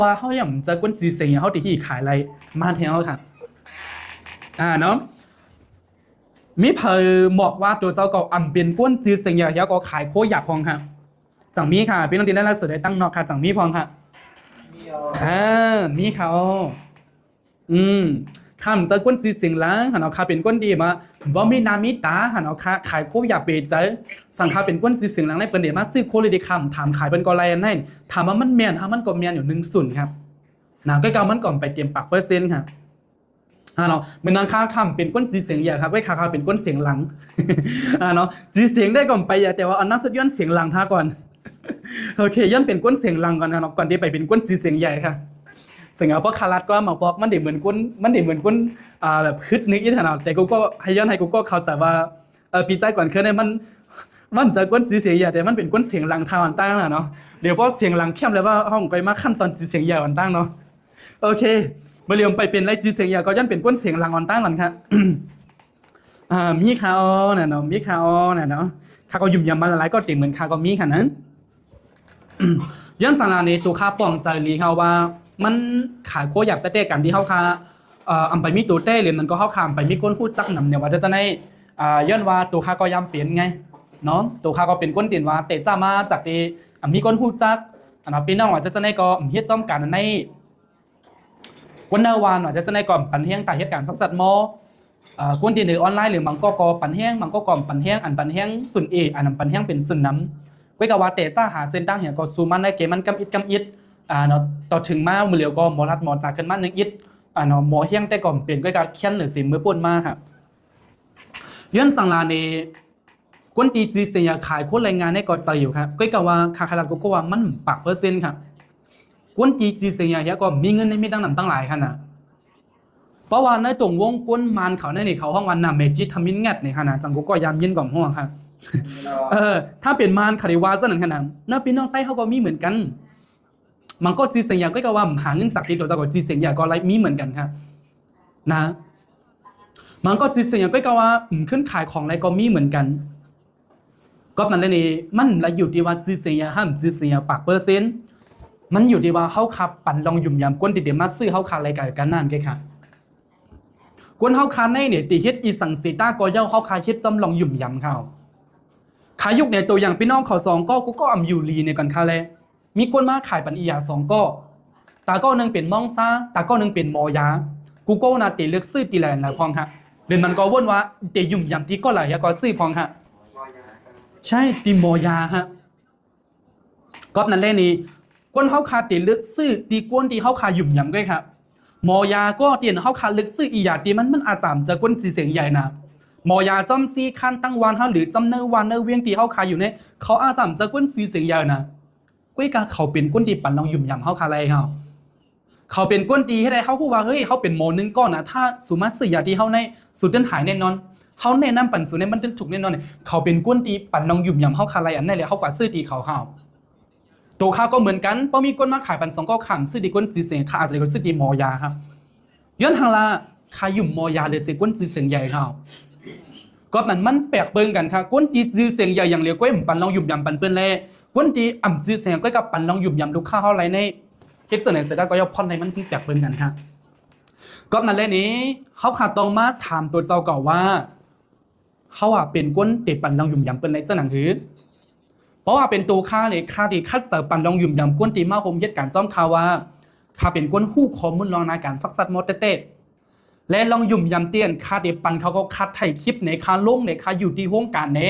ວ່າເຮົາຍັງເຈີຄົນຈື່ສຽງໃຫຍ່ ເຮົາຊິຮີ້ຂາຍໄດ້ມາແທ້ເຮົາຄ່ະ ອາເນາະ ມີໃຜບອກວ່າຕົວເຈົ້າກໍອຳເປັນຄົນຈື່ສຽງໃຫຍ່ ແລ້ວກໍຂາຍໂຄຢາກພອງຄ່ະ? ຈັ່ງມີຄ່ະ ພີ່ນ້ອງທີ່ໄລຟ໌ສົດໄດ້ຕັ້ງນອກຄ່ະ ຈັ່ງມີພອງຄ່ະ ມີ ເອີ ມີຄ່ະ ອືມ ຂ້າພະເຈົ້າຄົນຈື່ສຽງຫຼັງຫັ້ນເນາະ ຂ້າເປັນຄົນທີ່ວ່າບໍ່ມີໜ້າມີຕາຫັ້ນເນາະ ຂ້າຂາຍໂຄຢາກເປີດໃຈ ສັງຂ້າເປັນຄົນຈື່ສຽງຫຼັງໃນເພິ່ນໄດ້ມາຊື້ໂຄເລີຍເດ້ ຂ້າຖາມຂາຍເພິ່ນກໍໄດ້ອັນນັ້ນ ຖາມວ່າມັນແມ່ນຫາ ມັນກໍແມ່ນຢູ່ໜຶ່ງສ່ວນຄັບນະ ກໍເກົ່າມັນກໍໄປເຕັມປາກເປີເຊັນຄັບ ອາເນາະ ແມ່ນຫຍັງຂ້າ ຂ້າເປັນຄົນຈື່ສຽງໃຫຍ່ຄັບ ເວີຍ ຂ້າ ຂ້າເປັນຄົນສຽງຫຼັງ ອາເນາະ ຈື່ສຽງໄດ້ກໍໄປ ແຕ່ວ່າອັນໜ້າສຸດຍ້ອນສຽງຫຼັງຫາກ່ອນ ໂອເຄ ຍ້ອນເປັນຄົນສຽງຫຼັງກ່ອນນະເນາະ ກ່ອນທີ່ໄປເປັນຄົນຈື່ສຽງໃຫຍ່ຄ່ະ ເຊິ່ງເອົາພວກຄາລັດກໍມາບອກ ມັນໄດ້ເໝືອນຄົນ ມັນໄດ້ເໝືອນຄົນ ອ່າ ແບບຄຶດນຶກອີກຫັ້ນນະ ແຕ່ກູກໍໃຫ້ ຍ້ອນໃຫ້ກູກໍເຂົ້າໃຈວ່າ ເອີ ປີໃຈກ່ອນຄືໄດ້ ມັນ ມັນຈະຄົນຈື່ສຽງໃຫຍ່ ແຕ່ມັນເປັນຄົນສຽງຫຼັງເທົ່າອັນຕ່າງນະເນາະ ດຽວພໍສຽງຫຼັງແຄມແລ້ວວ່າ ເຮົາກໍມາຂັ້ນຕອນຈື່ສຽງໃຫຍ່ອັນຕ່າງເນາະ ໂອເຄ ມາລຽມໄປເປັນໄລຈື່ສຽງໃຫຍ່ ກໍຍ້ອນເປັນຄົນສຽງຫຼັງອັນຕ່າງກັນຄ່ະ ອ່າ ມີຄ່າອໍນະເນາະ ມີຄ່າອໍນະເນາະ ຂ້າກໍຫຍຸ້ມຢາມມາຫຼາຍໆ ກໍເຕັມເໝືອນຂ້າກໍມີຄ່ະນະ ຍ້ອນສາລານີ້ ໂຕຂ້າປອງໃຈອີ່ຫຼີເຮົາວ່າ ມັນຂາຍໂຄຢາກແຕ່ໆ ກັນທີ່ເຮົາຂ້າ ເອີ ອຳໄປມີໂຕແຕ່ ຫຼືມັນກໍເຮົາຂ້າອຳໄປມີຄົນຮູ້ຈັກນຳ ແນວວ່າຈະຈັ່ງໃດ ອາ ຍ້ອນວ່າໂຕຂ້າກໍຢາມເປັນໄງເນາະ ໂຕຂ້າກໍເປັນຄົນທີ່ວ່າ ແຕ່ຈະມາຈາກທີ່ ອາ ມີຄົນຮູ້ຈັກ ອັນວ່າພີ່ນ້ອງວ່າຈະຈັ່ງໃດກໍເຮັດພ້ອມກັນນັ້ນ ຄົນໃນບ້ານວ່າຈະຈັ່ງໃດກໍປັນແຮງ ຖ້າເຮັດການຊັກຊັດມໍ ເອີ ຄົນທີ່ໃນອອນລາຍ ຫຼືບາງກໍກໍປັນແຮງ ບາງກໍກໍປັນແຮງ ອັນປັນແຮງສູນເອ ອັນນັ້ນປັນແຮງເປັນສູນນຳ ກ້ວຍກະວ່າແຕ່ຈະຫາເສັ້ນທາງຫຍັງກໍສູ້ມັນໄດ້ ແກ່ມັນກຳອິດກຳອິດ ອາເນາະ ຕໍ່ເຖິງມາມື້ຫຼຽວກໍໝໍລັດໝໍຈາຂຶ້ນມາໜຶ່ງອິດ ອາເນາະ ໝໍແຮງແຕ່ກໍເປັນ ກ້ວຍກະແຄ້ນເຫຼືອຊິມື້ປົ້ນມາຄ່ະ ຍ້ອນສັງລານີ້ ຄົນທີ່ຈື່ສຽງຢາກຂາຍຄົນແຮງງານໃນກໍໃຈຢູ່ຄ່ະ ກ້ວຍກະວ່າຄ່າຂາຍລັດກໍວ່າມັນປາກເປີເຊັນຄ່ະ ຄົນທີ່ຈື່ສຽງຢາກເຮັດກໍມີເງິນໃນມີຕັ້ງນຳຕັ້ງຫຼາຍຂະໜາດ ເພາະວ່າໃນຕົງວົງຄົນມານເຂົາໃນນີ້ ເຂົາຮ້ອງວ່ານາແມຈີທຳມິນແງດນີ້ຂະໜາດ ຈັ່ງກູກໍຢາມຍິນກໍຮ້ອງຄ່ະ ເອີ ຖ້າເປັນມານເຂົາໄດ້ວ່າຊັ້ນນັ້ນຂະໜາດ ນະ ພີ່ນ້ອງໃຕ້ເຮົາກໍມີເໝືອນກັນ ມັນກໍຈື່ສຽງຢາກ ກ້ວຍກະວ່າຫາເງິນຈາກທີ່ຕົວເຈົ້າກໍຈື່ສຽງຢາກກໍໄດ້ມີເໝືອນກັນຄ່ະນະ ມັນກໍຈື່ສຽງຢາກ ກ້ວຍກະວ່າຂຶ້ນຂາຍຂອງໄດ້ກໍມີເໝືອນກັນ ກໍນັ້ນແຫຼະນີ້ ມັນລະຢູ່ທີ່ວ່າຈື່ສຽງຢາກ ຫ້າມຈື່ສຽງຢາກປາກເປີເຊັນ ມັນຢູ່ທີ່ວ່າເຮົາຄາປັນລອງຫຍຸ່ມຢາມຄົນທີ່ໄດ້ມາຊື້ເຮົາຄາໄດ້ການນັ້ນເດ້ຄ່ະ ຄົນເຮົາຄາໃນນີ້ ທີ່ເຮັດອີ່ສັງເສຕາກໍເຍົາ ເຮົາຄາເຮັດຈ້ອມລອງຫຍຸ່ມຢາມເຂົາ ຄາຍົກໃນຕົວຢ່າງ ພີ່ນ້ອງເຂົາສອງກໍ ກູກໍອຳຢູ່ລີໃນກັນຄາແລ ມີຄົນມາຂາຍປັນອີ່ຢາສອງກໍ ຕາກໍໜຶ່ງເປັນໝໍຊາ ຕາກໍໜຶ່ງເປັນໝໍຢາ ກູກໍນະເຕເລືອກຊື້ຕີລະອັນລະພອງຮະ ຫຼືມັນກໍວົນວ່າເຕຫຍຸ່ມຢາມຕີກໍລະຢາກໍຊື້ພອງຮະ ໃຊ່ ຕີໝໍຢາຮະ ກໍນັ້ນແຫຼະນີ້ ຄົນເຮົາຄາເຕເລືອກຊື້ຕີກວນທີ່ເຮົາຄາຫຍຸ່ມຢາມກໍໄດ້ຮະ ໝໍຢາກໍຕີເຮົາຄາເລືອກຊື້ອີ່ຢາຕີມັນ ມັນອາດຈະຈຳເຈີຄົນຊື່ສຽງໃຫຍ່ນະ ໝໍຢາຈອມຊີຄັນຕັ້ງບ້ານເຮົາ ຫຼືຈຳເນີບ້ານເນີວຽງທີ່ເຮົາຄາຢູ່ໃນ ເຂົາອາດຈະຈຳເຈີຄົນຊື່ສຽງໃຫຍ່ນະ ກວຍກາເຂົາເປັນຄົນທີ່ປັນລອງຫຍຸ່ມຢາມເຮົາຄາໄລເຮົາ ເຂົາເປັນຄົນທີ່ເຮັດໃຫ້ເຮົາຮູ້ວ່າ ເຮີ້ຍ ເຮົາເປັນໝໍໜຶ່ງກ້ອນນະ ຖ້າສູມາຊື້ຢາທີ່ເຮົາໃນ ສູເຕີນຫາຍແນ່ນອນ ເຮົາແນະນຳປັນສູໃນມັນເຕີນຖືກແນ່ນອນ ເຂົາເປັນຄົນທີ່ປັນລອງຫຍຸ່ມຢາມເຮົາຄາໄລ ອັນໃນແຫຼະເຮົາກວາຊື້ຕີເຂົາເຮົາ ໂຕຂ້າກໍເໝືອນກັນ ພໍມີຄົນມາຂາຍປັນສອງກໍຂ້າມຊື້ຕີຄົນຊື່ສຽງ ຂ້າອາດຈະໄດ້ຊື້ຕີໝໍຢາເຮົາ ຍ້ອນຫຍັງລະ ຂ້າຫຍຸ່ມໝໍຢາເລີຍເສຍຄົນຊື່ສຽງໃຫຍ່ເຮົາ ກໍນັ້ນມັນແປກເບິ່ງກັນຄ່າ ຄົນທີ່ຊື່ສຽງໃຫຍ່ຢ່າງຫຼຽວກວຍ ມັນປັນລອງຫຍຸ່ມຢາມປັນເພິ່ນແລ ຄົນທີ່ອຳຊື່ສຽງກວຍກັບປັນລອງຫຍຸ່ມຢາມລູກຄ້າເຮົາໄລໃນ ເຮັດຈັ່ງໃດເສຍໄດ້ກໍຢ່ອມຜ່ອນໃນມັນແປກເບິ່ງກັນຄ່າ ກໍນັ້ນແຫຼະນີ້ ເຮົາຂ້າຕ້ອງມາຖາມຕົວເຈົ້າເກົ່າວ່າ ເຮົາວ່າເປັນຄົນທີ່ປັນລອງຫຍຸ່ມຢາມເພິ່ນໄລຈັ່ງນັ້ນຫຼື ເພາະວ່າເປັນໂຕຂ້ານີ້ ຂ້າທີ່ຄັດເຈີປັນລອງຫຍຸ່ມຢາມຄົນທີ່ມາຮ່ວມເຮັດການຈ້ອມຂ້າວ່າ ຂ້າເປັນຄົນຮູ້ຂໍ້ມູນລ່ວງໜ້າການຊັກຊັດມໍແທ້ໆ ແລະລອງຫຍຸ່ມຢາມເຕີນ ຂ້າໄດ້ປັນເຂົາກໍຂ້າຖ່າຍຄລິບໃນ ຂ້າລົງໃນ ຂ້າຢູ່ທີ່ໂຮງການໃນ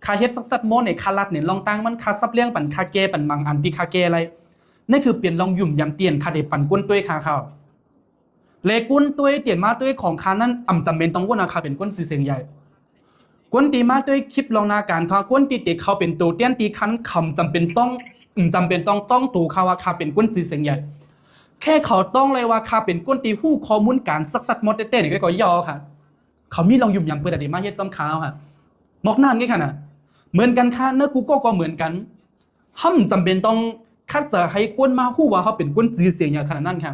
ຂ້າເຮັດຊັກຊັດມໍໃນ ຂ້າລັດໃນລອງຕ່າງມັນ ຂ້າສັບລ້ຽງປັນ ຂ້າແກ່ປັນບາງອັນທີ່ຂ້າແກ່ໄລ ນັ້ນຄືເປັນລອງຫຍຸ່ມຢາມເຕີນ ຂ້າໄດ້ປັນກົ້ນໂຕຍຂ້າເຂົາ ແລະກົ້ນໂຕຍເຕີນມາໂຕຍຂອງຂ້ານັ້ນ ອຳຈຳເປັນຕ້ອງຮູ້ນະ ຂ້າເປັນຄົນຊື່ສຽງໃຫຍ່ ຄົນທີ່ມາດ້ວຍຄລິບລອງໜ້າການເຂົາ ຄົນທີ່ເຕະເຂົາເປັນໂຕແທນທີ່ຄັນ ເຂົາຈຳເປັນຕ້ອງ ຈຳເປັນຕ້ອງຕ້ອງໂຕເຂົາວ່າຂ້າເປັນຄົນຊື່ສຽງໃຫຍ່ ແຄ່ເຂົາຕ້ອງໄດ້ວ່າຂ້າເປັນຄົນທີ່ຮູ້ຂໍ້ມູນການຊັກຊັດມໍແທ້ໆນີ້ກໍຢາວຄ່າ ເຂົາມີລອງຫຍຸ່ມຢາມເພິ່ນໄດ້ມາເຮັດຈ້ອມຂ້າເຮົາຄ່າ ນອກນັ້ນນີ້ຄ່ານະ ເໝືອນກັນຄ່າ ເນີກູໂກກໍເໝືອນກັນ ເຮົາຈຳເປັນຕ້ອງຂັດໃຈໃຫ້ຄົນມາຮູ້ວ່າເຮົາເປັນຄົນຊື່ສຽງໃຫຍ່ຂະໜາດນັ້ນຄ່າ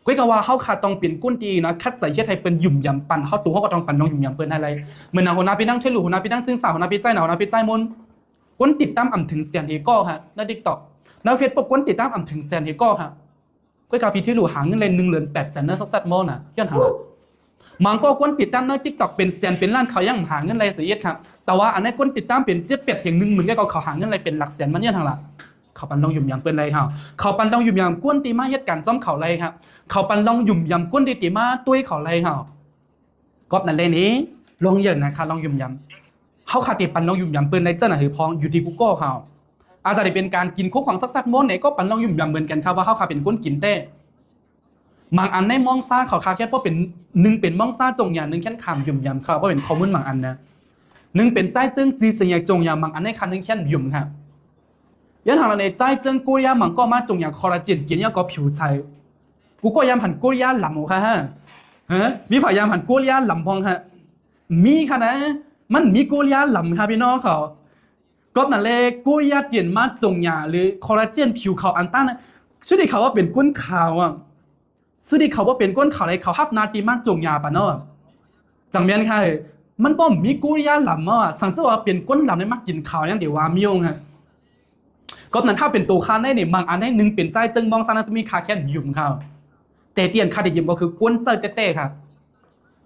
ກວຍກາວ່າເຮົາຂ້າຕ້ອງເປັນຄົນທີ່ນະ ຂັດໃຈເຮັດໃຫ້ເພິ່ນຫຍຸ່ມຢາມປັນ ເຮົາໂຕເຮົາກໍຕ້ອງປັນລອງຫຍຸ່ມຢາມເພິ່ນໃຫ້ໄດ້ ເໝືອນນະຫົວໜ້າພີ່ນາງເທລູ ຫົວໜ້າພີ່ນາງຈຶງສາ ຫົວໜ້າພີ່ໃຈໜາ ຫົວໜ້າພີ່ໃຈມົນ ຄົນຕິດຕາມອຳເຖິງແສນເຮກໍຄ່າ ໃນຕິກຕັອກ ໃນເຟສບຸກຄົນຕິດຕາມອຳເຖິງແສນເຮກໍຄ່າ ກ້ວຍກາວ ພີທີລູ ຫາເງິນໄດ້ໜຶ່ງເດືອນແປດແສນໃນຊັກແຊັດໂມນະ ຍ້ອນຫຍັງລະ? ບາງກໍຄົນຕິດຕາມໃນຕິກຕັອກເປັນແສນເປັນລ້ານ ເຂົາຍັງຫາເງິນໄດ້ຊະອີກຄັບ ແຕ່ວ່າອັນໃດຄົນຕິດຕາມເປັນເຈັດແປດແສນ ໜຶ່ງໝື່ນ ກໍເຂົາຫາເງິນໄດ້ເປັນຫຼັກແສນ ມັນຍ້ອນຫຍັງລະ? ເຂົາປັນລອງຫຍຸ່ມຢາມເພິ່ນໄດ້ເຮົາ ເຂົາປັນລອງຫຍຸ່ມຢາມຄົນທີ່ມາເຮັດການຊອມເຂົາໄດ້ເຮົາ ເຂົາປັນລອງຫຍຸ່ມຢາມຄົນທີ່ ທີ່ມາຊ່ວຍເຂົາໄດ້ເຮົາ ກອບນັ້ນແຫຼະນີ້ ລອງເຢີນນະຄະ ລອງຫຍຸ່ມຢາມ ເຮົາຄະຕິປັນລອງຫຍຸ່ມຢາມເພິ່ນໄດ້ຈັ່ງໃດເຮີພອງ ຢູ່ທີ່ກູກໍເຮົາ ອາດຈະໄດ້ເປັນການກິນໂຄຂອງຊັກແຊັດໂມນນີ້ ກໍປັນລອງຫຍຸ່ມຢາມເໝືອນກັນຄະ ວ່າເຮົາຄະເປັນຄົນກິນແທ້ ບາງອັນໃນມອງຊາເຂົາຄາແຄ່ບໍ່ເປັນ ໜຶ່ງເປັນມອງຊາຈົງຢາ ໜຶ່ງແຄ່ນຂາມຫຍຸ່ມຢາມເຂົາ ບໍ່ເປັນຂໍ້ມູນບາງອັນນະ ໜຶ່ງເປັນຈ່າຍເຈີງ ຈື່ສຽງຢາຈົງຢາ ບາງອັນໃນຄະໜຶ່ງແຄ່ນຫຍຸ່ມຄະ ຍ້ອນຫຍັງລະໃນຈ່າຍເຈີງ ໂກລິຍາ ບາງກໍມາຈົງຢາຄໍລາເຈນ ກິນແລ້ວກໍຜິວໃສ ກູກໍຍາມຫັນໂກລິຍາລຳໂອຄະ ຮະ ມີໃຜຍາມຫັນໂກລິຍາລຳພອງຄະ ມີຄະນະ ມັນມີໂກລິຍາລຳຄະ ພີ່ນ້ອງເຂົາ ກອບນັ້ນແຫຼະ ໂກລິຍາຕຽນມາຈົງຢາ ຫຼື ຄໍລາເຈນ ຜິວຂາວອັນຕ້ານ ສຸດທີ່ເຂົາວ່າເປັນຄົນຂາວອະ ສຸດທີ່ເຂົາບໍ່ເປັນຄົນຂາວເລີຍ ເຂົາຮັບໜ້າທີ່ມາຈົງຢາປະເນາະ ຈັ່ງແມ່ນຄະ ມັນບໍ່ມີໂກລິຍາລຳເນາະ ສັງເຈົ້າວ່າເປັນຄົນລຳໄດ້ມາກິນຂາວຫຍັງເດວ່າມີອົງ ກອບນັ້ນ ຖ້າເປັນໂຕຄານໄດ້ນີ້ ບາງອັນໄດ້ໜຶ່ງເປັນຈ່າຍເຈີງ ມອງຊານາຊະມີຄາແຄ່ນຫຍຸ່ມຄະ ແຕ່ທີ່ອັນຄາໄດ້ຢືມກໍຄືຄົນເຈີແຕ້ໆຄະ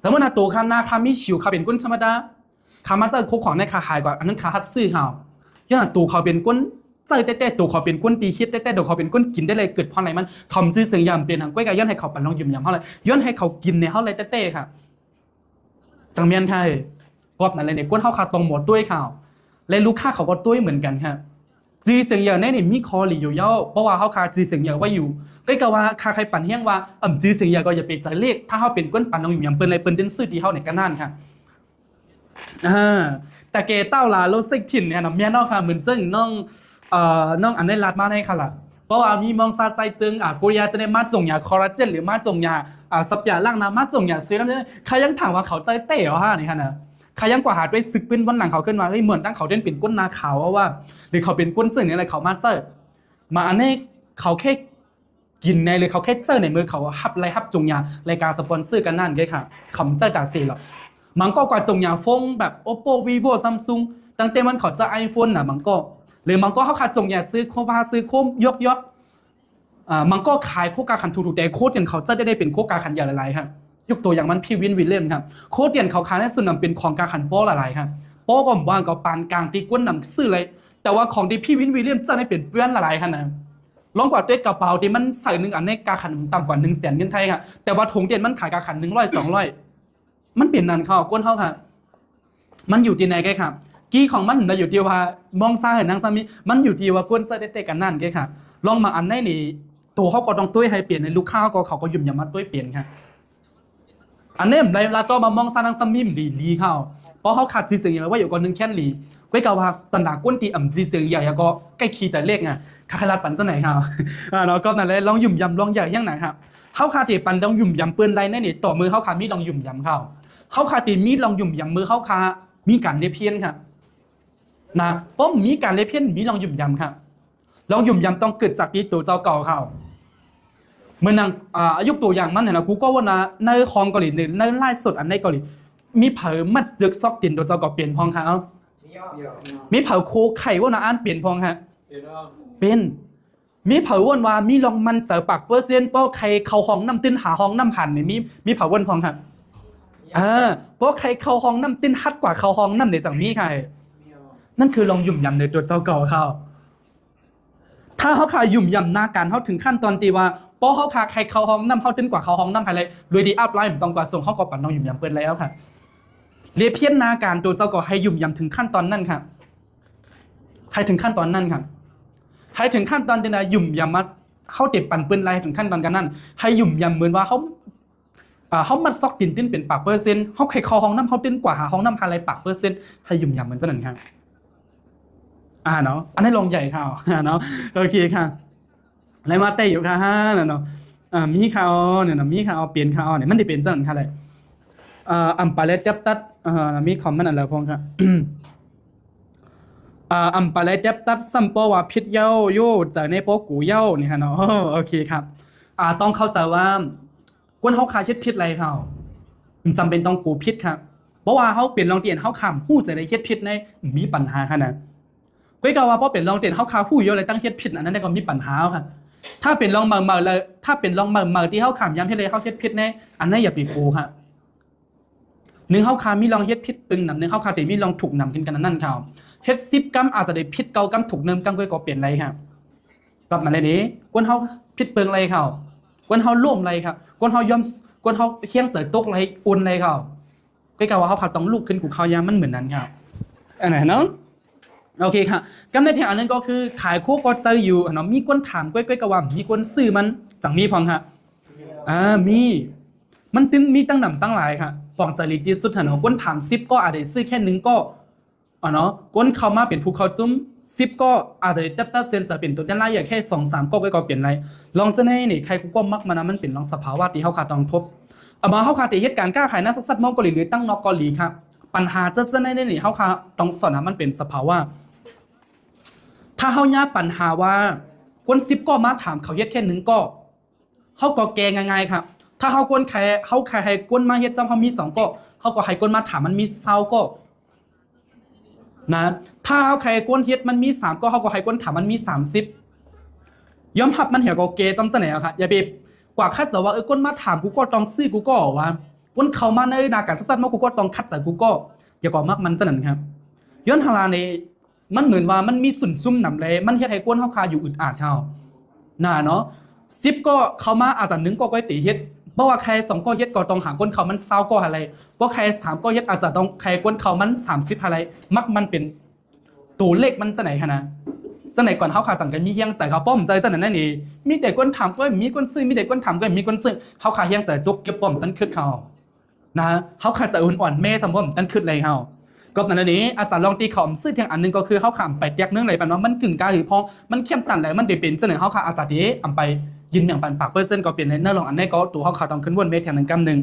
ສົມມຸດວ່າໂຕຄານນາຄາມີຊິວ ຄາເປັນຄົນທຳມະດາ ຄາມາເຈີໂຄຂອງໃນຄາຫາຍກວ່າ ອັນນັ້ນຄາຮັດຊື້ເຮົາ ຍ້ອນໂຕເຂົາເປັນຄົນເຈີແຕ້ໆ ໂຕເຂົາເປັນຄົນທີ່ເຮັດແຕ້ໆ ໂຕເຂົາເປັນຄົນກິນແຕ້ເລີຍ ເກີດພອນໄຫຼມັນ ເຂົາຈື່ສຽງຢາມເປັນຫຍັງ ກ້ວຍກາຍ້ອນໃຫ້ເຂົາປັນລອງຫຍຸ່ມຢາມເຮົາເລີຍ ຍ້ອນໃຫ້ເຂົາກິນໃນເຮົາເລີຍແຕ້ໆຄະ ຈັ່ງແມ່ນແທ້ ກອບນັ້ນແຫຼະນີ້ ຄົນເຮົາຄະຕ້ອງບໍ່ຕົວຍເຂົາ ແລະ ລູກຄ້າເຂົາກໍຕົວຍເໝືອນກັນຮະ ຈື່ສຽງຢາແນວນີ້ມີຂໍ້ດີຢູ່ແລ້ວ ເພາະວ່າເຮົາຄະຈື່ສຽງຢາໄວ້ຢູ່ ກໍກະວ່າຄະໄຄປັນແຮງວ່າ ອຳ ຈື່ສຽງຢາກໍຢ່າໄປໃຈເລກ ຖ້າເຮົາເປັນຄົນປັນລອງຫຍຸ່ມຢາມເພິ່ນ ແລະ ເພິ່ນເດີນຊື້ທີ່ເຮົາໃນການນັ້ນຄະ ອາ ຕາແກ່ເຕົ້າຫຼາໂລເຊັກທິນ ແມ່ນເນາະ ແມ່ນເນາະຄະ ເໝືອນເຊິ່ງນ້ອງ ເອີ ນ້ອງອັນໄດ້ລາດມາໃນຄະລະ ເພາະວ່າມີມອງຊາໃຈເຊິ່ງ ອາ ໂກລິຍາຈະໄດ້ມາຈົງຢາຄໍລາເຈນ ຫຼື ມາຈົງຢາ ອາ ສະເປຍລ້າງໜ້າ ມາຈົງຢາເຊຣັມ ໃຄຍັງຖາມວ່າເຂົາໃຈແຕ້ຫວານີ້ຄະນະ ໃຄຍັງກວ່າຫາດ້ວຍຊຶກປືນວັນຫຼັງເຂົາຂຶ້ນວ່າ ເຮີ້ຍ ເໝືອນຕັ້ງເຂົາເປັນຄົນໜ້າຂາວວ່າ ຫຼື ເຂົາເປັນຄົນເຊິ່ງນີ້ແຫຼະເຂົາມາເຈີ ມາອັນນີ້ເຂົາແຄ່ ກິນໃນ ຫຼື ເຂົາແຄ່ເຈີໃນມື້ເຂົາຮັບລາຍຮັບຈົງຍາ ລາຍການສະປອນເຊີກັນນັ້ນເດ້ຄ່ະ ເຂົາເຈີຕາເສລັບ ມັນກໍກວ່າຈົງຍາໂຟນແບບ ໂອໂປ ວີໂວ ຊຳຊຸງ ຕັ້ງແຕ່ມັນເຂົາເຈີໄອໂຟນນະ ມັນກໍ ຫຼື ມັນກໍເຮົາຂາຍຈົງຍາຊື້ໂຄພາ ຊື້ໂຄມ ຢອກໆ ອາ ມັນກໍຂາຍໂຄກາຂັນຖືກໆ ແຕ່ໂຄຕຽນເຂົາເຈີໄດ້ເປັນໂຄກາຂັນໃຫຍ່ຫຼາຍໆ ຄ່ະ ຍົກຕົວຢ່າງມັນ ພີວິນ ວິລຽມ ຄ່ະ ໂຄຕຽນເຂົາຂາຍໃນສຸດນຳເປັນຂອງກາຂັນປໍຫຼາຍໆ ຄ່ະ ປໍກໍບໍ່ວ່າກໍປານກາງທີ່ຄົນນຳຊື້ເລີຍ ແຕ່ວ່າຂອງທີ່ພີວິນ ວິລຽມ ເຈົ້ານີ້ເປັນແບຣນຫຼາຍໆ ຂະໜາດ ລອງກວາດເບິ່ງກະເປົາທີ່ມັນໃສ່ໜຶ່ງອັນໃນກາຂັນຕ່ຳກວ່າໜຶ່ງແສນເງິນໄທ ແຕ່ວ່າຖົງທີ່ມັນຂາຍກາຂັນໜຶ່ງຮ້ອຍ ສອງຮ້ອຍ ມັນເປັນນັ້ນເຂົາ ຄົນເຮົາຄ່ະ ມັນຢູ່ທີ່ໃນແກ່ຄ່ະ ກີຂອງມັນນະຢູ່ທີ່ວ່າມອງຊ້າໃຫ້ນາງສາມີ ມັນຢູ່ທີ່ວ່າຄົນໃຊ້ແຕ່ກັນນັ້ນແກ່ຄ່ະ ລອງມາອັນໃນນີ້ ໂຕເຮົາກໍຕ້ອງຕົວະໃຫ້ເປັນ ໃຫ້ລູກຄ້າເຂົາກໍ ເຂົາກໍຫຍຸ້ມຢາມມາຕົວະເປັນຄ່ະ. ອັນນີ້ໄດ້ລະຕໍ່ມາມອງຊ້ານາງສະມີມດີໆ ເຂົາ ເພາະເຮົາຂາດຊື່ສຽງຢ່າງໄວຢູ່ກ່ອນໜຶ່ງແຄນລີ ກ້ວຍກະວ່າບັນດາຄົນທີ່ອຳຊື່ສຽງໃຫຍ່ ແລ້ວກໍໃກ້ຂີ້ໃຈເລັກນະ ຂ້າຂະລັດປັນຈັ່ງໃດເຮົາ ອາ ເນາະ ກໍນັ້ນແຫຼະ ລອງຫຍຸ້ມຢາມລອງໃຫຍ່ຫຍັງນະ ເຮົາຄາເດປັນລອງຫຍຸ້ມຢາມເພິ່ນໄດ້ໃນນີ້ ຕໍ່ມື້ເຮົາຄາມີລອງຫຍຸ້ມຢາມເຂົາ ເຮົາຄາເດມີລອງຫຍຸ້ມຢາມມື້ເຮົາຄາມີການລຽບຮຽນຄ່ະ ນະ ປ້ອມມີການລຽບຮຽນ ມີລອງຫຍຸ້ມຢາມຄ່ະ ລອງຫຍຸ້ມຢາມຕ້ອງເກີດຈາກທີ່ໂຕເຈົ້າເກົ່າເຮົາ ເໝືອນໜັງ ອາ ຍົກຕົວຢ່າງມັນຫັ້ນນະ ກູກໍວ່ານະ ໃນຫ້ອງເກົາຫຼີ ໃນ ໃນໄລຟ໌ສົດອັນໃດເກົາຫຼີ ມີໃຜມັດເຈິກຊອກຕີນໂຕເຈົ້າເກົ່າເປັນພ້ອງຄ່ະ ເອົາ ມີໃຜໂຄໄຂ່ວ່ານະ ອ່ານເປັນພ້ອງຄ່ະ ເປັນ ມີໃຜເວົ້າວ່າມີລອງໝັ້ນໃຈປາກເປີເຊັນ ເພາະໃຄເຂົ້າຫ້ອງນ້ຳຕື່ນຫາຫ້ອງນ້ຳຫັນນີ້ ມີ ມີໃຜເວົ້າພ້ອງຄ່ະ ເອີ ເພາະໃຄເຂົ້າຫ້ອງນ້ຳຕື່ນຮັດກວ່າເຂົ້າຫ້ອງນ້ຳເດຈັ່ງມີຄ່ະ ນັ້ນຄືລອງຫຍຸ້ມຢາມໃນຕົວເຈົ້າເກົ່າເຮົາ ຖ້າເຮົາຄາຫຍຸ້ມຢາມໜ້າການເຮົາເຖິງຂັ້ນຕອນທີ່ວ່າ ເພາະເຮົາຄາໃຄເຂົ້າຫ້ອງນ້ຳ ເຮົາຕື່ນກວ່າເຂົ້າຫ້ອງນ້ຳໃຜໄລ ໂດຍທີ່ອັບໄລບໍ່ຕ້ອງກວ່າສົ່ງ ເຮົາກໍປັນລອງຫຍຸ້ມຢາມເພິ່ນແລ້ວຄ່ະ ລຽບຮຽນໜ້າການໂຕເຈົ້າກໍໃຫ້ຫຍຸ້ມຢາມເຖິງຂັ້ນຕອນນັ້ນຄ່ະ ໃຫ້ເຖິງຂັ້ນຕອນນັ້ນຄ່ະ ໃຫ້ເຖິງຂັ້ນຕອນທີ່ວ່າຫຍຸ້ມຢາມມາ ເຮົາເຕັມປັນເພິ່ນໄລເຖິງຂັ້ນຕອນການນັ້ນ ໃຫ້ຫຍຸ້ມຢາມເໝືອນວ່າເຮົາ ອາ ເຮົາມັດຊອກຕີນຕື່ນເປັນປາກເປີເຊັນ ເຮົາໃຄເຂົ້າຫ້ອງນ້ຳ ເຮົາຕື່ນກວ່າຫາຫ້ອງນ້ຳຫາໄລປາກເປີເຊັນ ໃຫ້ຫຍຸ້ມຢາມເໝືອນຕົວນັ້ນຄ່ະ ອາ ເນາະ ອັນນີ້ລອງໃຫຍ່ຄ່ະ ເນາະ ໂອເຄຄ່ະ ໄລມາແຕ່ຢູ່ຄ່ະ ຫັ້ນນະເນາະ ອາ ມີຄ່ະ ເນາະ ມີຄ່ະ ເປັນຄ່ະ ເນາະ ມັນໄດ້ເປັນຈັ່ງນັ້ນຄ່ະແຫຼະ ອາ ອຳປາແລແຕັບຕັດ ອາ ມີຄອມເມັນອັນລະພອງຄ່ະ ອາ ອຳປາແລແຕັບຕັດ ຊ້ຳປໍວ່າຜິດເຍົາໂຍ ໃຈໃນປໍກູເຍົາ ນີ້ຫັ້ນເນາະ ໂອເຄຄັບ ອາ ຕ້ອງເຂົ້າໃຈວ່າ ຄົນເຮົາຄາເຮັດຜິດໄລເຮົາ ມັນຈຳເປັນຕ້ອງກູຜິດຄ່ະ ເພາະວ່າເຮົາເປັນລອງຕຽນ ເຮົາຄາຮູ້ໃຈໄດ້ເຮັດຜິດໃນ ມີປັນຫາຂະໜາດ ກ້ວຍກະວ່າ ພໍເປັນລອງຕຽນ ເຮົາຄາຮູ້ເຍົາແລ້ວຕັ້ງເຮັດຜິດ ອັນນັ້ນກໍມີປັນຫາເຮົາຄ່ະ ຖ້າເປັນລອງເໝີໆ ແລ້ວ ຖ້າເປັນລອງເໝີໆ ທີ່ເຮົາຂ້າມຍາມເຮັດແລ້ວເຮົາເຮັດຜິດແດ່ ອັນນັ້ນຢ່າໄປໂກຫະ. ໜຶ່ງເຮົາຂ້າມີລອງເຮັດຜິດປຶງນຳ, ໜຶ່ງເຮົາຂ້າເຕັມມີລອງຖືກນຳ ເຊັ່ນກັນນັ້ນເຂົາ. ເຮັດສິບກຳ ອາດຈະໄດ້ຜິດເກົ້າກຳ ຖືກໜຶ່ງກຳກໍເປັນໄດ້ເຂົາ. ກັບມາແລ້ວນີ້ ຄົນເຮົາຜິດເປິງໄດ້ເຂົາ, ຄົນເຮົາລົ້ມໄດ້ເຂົາ, ຄົນເຮົາຍອມ, ຄົນເຮົາຮຽງໃຈຕົກໄດ້ ອຸ່ນໄດ້ເຂົາ. ກໍກະວ່າເຮົາຂ້າຕ້ອງລຸກຂຶ້ນ ກູເຂົ້າຍາມມັນເໝືອນນັ້ນເຂົາ. ອັນນັ້ນເນາະ. ໂອເຄເຂົາ. ກັບໃນແທ່ງອັນໜຶ່ງກໍຄື ຂາຍໂຄກໍເຈີຢູ່ເນາະ, ມີຄົນຖາມກ້ອຍໆ ກໍວ່າມີຄົນຊື້ມັນ ຈັ່ງມີພ້ອມເຂົາ. ອາ ມີ. ມັນຈຶ່ງມີຕັ້ງນຳຕັ້ງຫຼາຍເຂົາ. ປອງໃຈດີທີ່ສຸດຫັ້ນເນາະ, ຄົນຖາມສິບກໍອາດໄດ້ຊື້ແຄ່ໜຶ່ງກໍ ອາເນາະ, ຄົນເຂົ້າມາເປັນຜູ້ເຂົ້າຈຸ້ມ ສິບກໍອາດຈະໄດ້ຕັດ ຕັດສິນໃຈເປັນຕົວແທນລາຍໃຫຍ່ແຄ່ສອງສາມກໍ ກໍເປັນໄດ້. ລອງຈະໃນນີ້ ໃຄກູກໍມັກມັນນະ, ມັນເປັນລອງສະພາວະທີ່ເຮົາຂ້າຕ້ອງທົບ. ເອົາມາເຮົາຂ້າທີ່ເຮັດການຄ້າຂາຍໃນສັດໆ ເມືອງເກົາຫຼີ ຫຼື ຕັ້ງນອກເກົາຫຼີເຂົາ, ບັນຫາຈະ ຈະໃນນີ້ ເຮົາຂ້າຕ້ອງສອນນະ, ມັນເປັນສະພາວະ. ຖ້າເຮົາຍາປັນຫາວ່າຄົນສິບກໍມາຖາມ ເຂົາເຮັດແຄ່ໜຶ່ງກໍ ເຮົາກໍແກ້ງ່າຍໆ ເຂົາ. ຖ້າເຮົາຄົນໃຄ ເຮົາໃຄໃຫ້ຄົນມາເຮັດຈຳເຮົາມີສອງກໍ ເຮົາກໍໃຫ້ຄົນມາຖາມມັນມີຊາວກໍ ນະ. ຖ້າເຮົາໃຄຄົນເຮັດມັນມີສາມກໍ ເຮົາກໍໃຫ້ຄົນຖາມມັນມີສາມສິບ. ຍອມຮັບມັນເຫືອກໍແກ້ຈຳຈະແນວເຂົາ. ຢ່າໄປກວ່າຂັດໃຈວ່າ ເອີ ຄົນມາຖາມກູກໍຕ້ອງຊື້ກູກໍວ່າ ຄົນເຂົ້າມາໃນໜ້າການສັດໆ ມາກູກໍຕ້ອງຂັດໃຈກູກໍ. ຢ່າກໍມັກມັນຈະນັ້ນເຂົາ. ຍ້ອນຫັ້ນລະນີ້ ມັນເໝືອນວ່າມັນມີຊຸນຊຸມນຳແລ ມັນເຮັດໃຫ້ຄົນເຮົາຂ້າຢູ່ອຶດອາດເຮົາ ນະເນາະ. ສິບກໍເຂົ້າມາ ອາດຈະໜຶ່ງກໍ ກໍໄດ້ເຮັດ, ບໍ່ວ່າໃຄສອງກໍເຮັດ ກໍຕ້ອງຫາຄົນເຂົ້າມັນຊາວກໍຫັ້ນແຫຼະ, ບໍ່ໃຄສາມກໍເຮັດ ອາດຈະຕ້ອງໃຄຄົນເຂົ້າມັນສາມສິບຫັ້ນແຫຼະ. ມັກມັນເປັນໂຕເລກມັນຈັ່ງໃດຫັ້ນນະ, ຈັ່ງໃດກ່ອນເຮົາຂ້າຈັ່ງກະມີແຮງໃຈເຂົາ. ປ້ອມໃຈຈັ່ງນັ້ນນີ້ ມີແຕ່ຄົນຖາມກໍມີຄົນຊື້, ມີແຕ່ຄົນຖາມກໍມີຄົນຊື້, ເຮົາຂ້າແຮງໃຈຕົກເກັບປ້ອມຕັນຄຶດເຂົາ. ນະ ເຮົາຂະຈະອ່ອນໆແມ່ສຳພອນຕັນຄຶດໄລເຮົາ. ກໍນັ້ນແຫຼະນີ້ ອາຈານລອງຕີເຂົາອຳຊື່ທຽງອັນໜຶ່ງ ກໍຄືເຮົາຂະອຳໄປແຕກໜຶ່ງໄລປານວ່າມັນກຶ່ງກາ ຫຼື ພໍມັນເຂັ້ມຕັນແລ້ວ ມັນໄດ້ເປັນຈັ່ງໃດ ເຮົາຂະອາດຈະໄດ້ອຳໄປຢືນຢັນປັນປາກເປີເຊັນກໍເປັນໄດ້. ເນື້ອລອງອັນໃດກໍໂຕເຮົາຂະຕ້ອງຂຶ້ນວົນແມ່ທຽງໜຶ່ງກຳໜຶ່ງ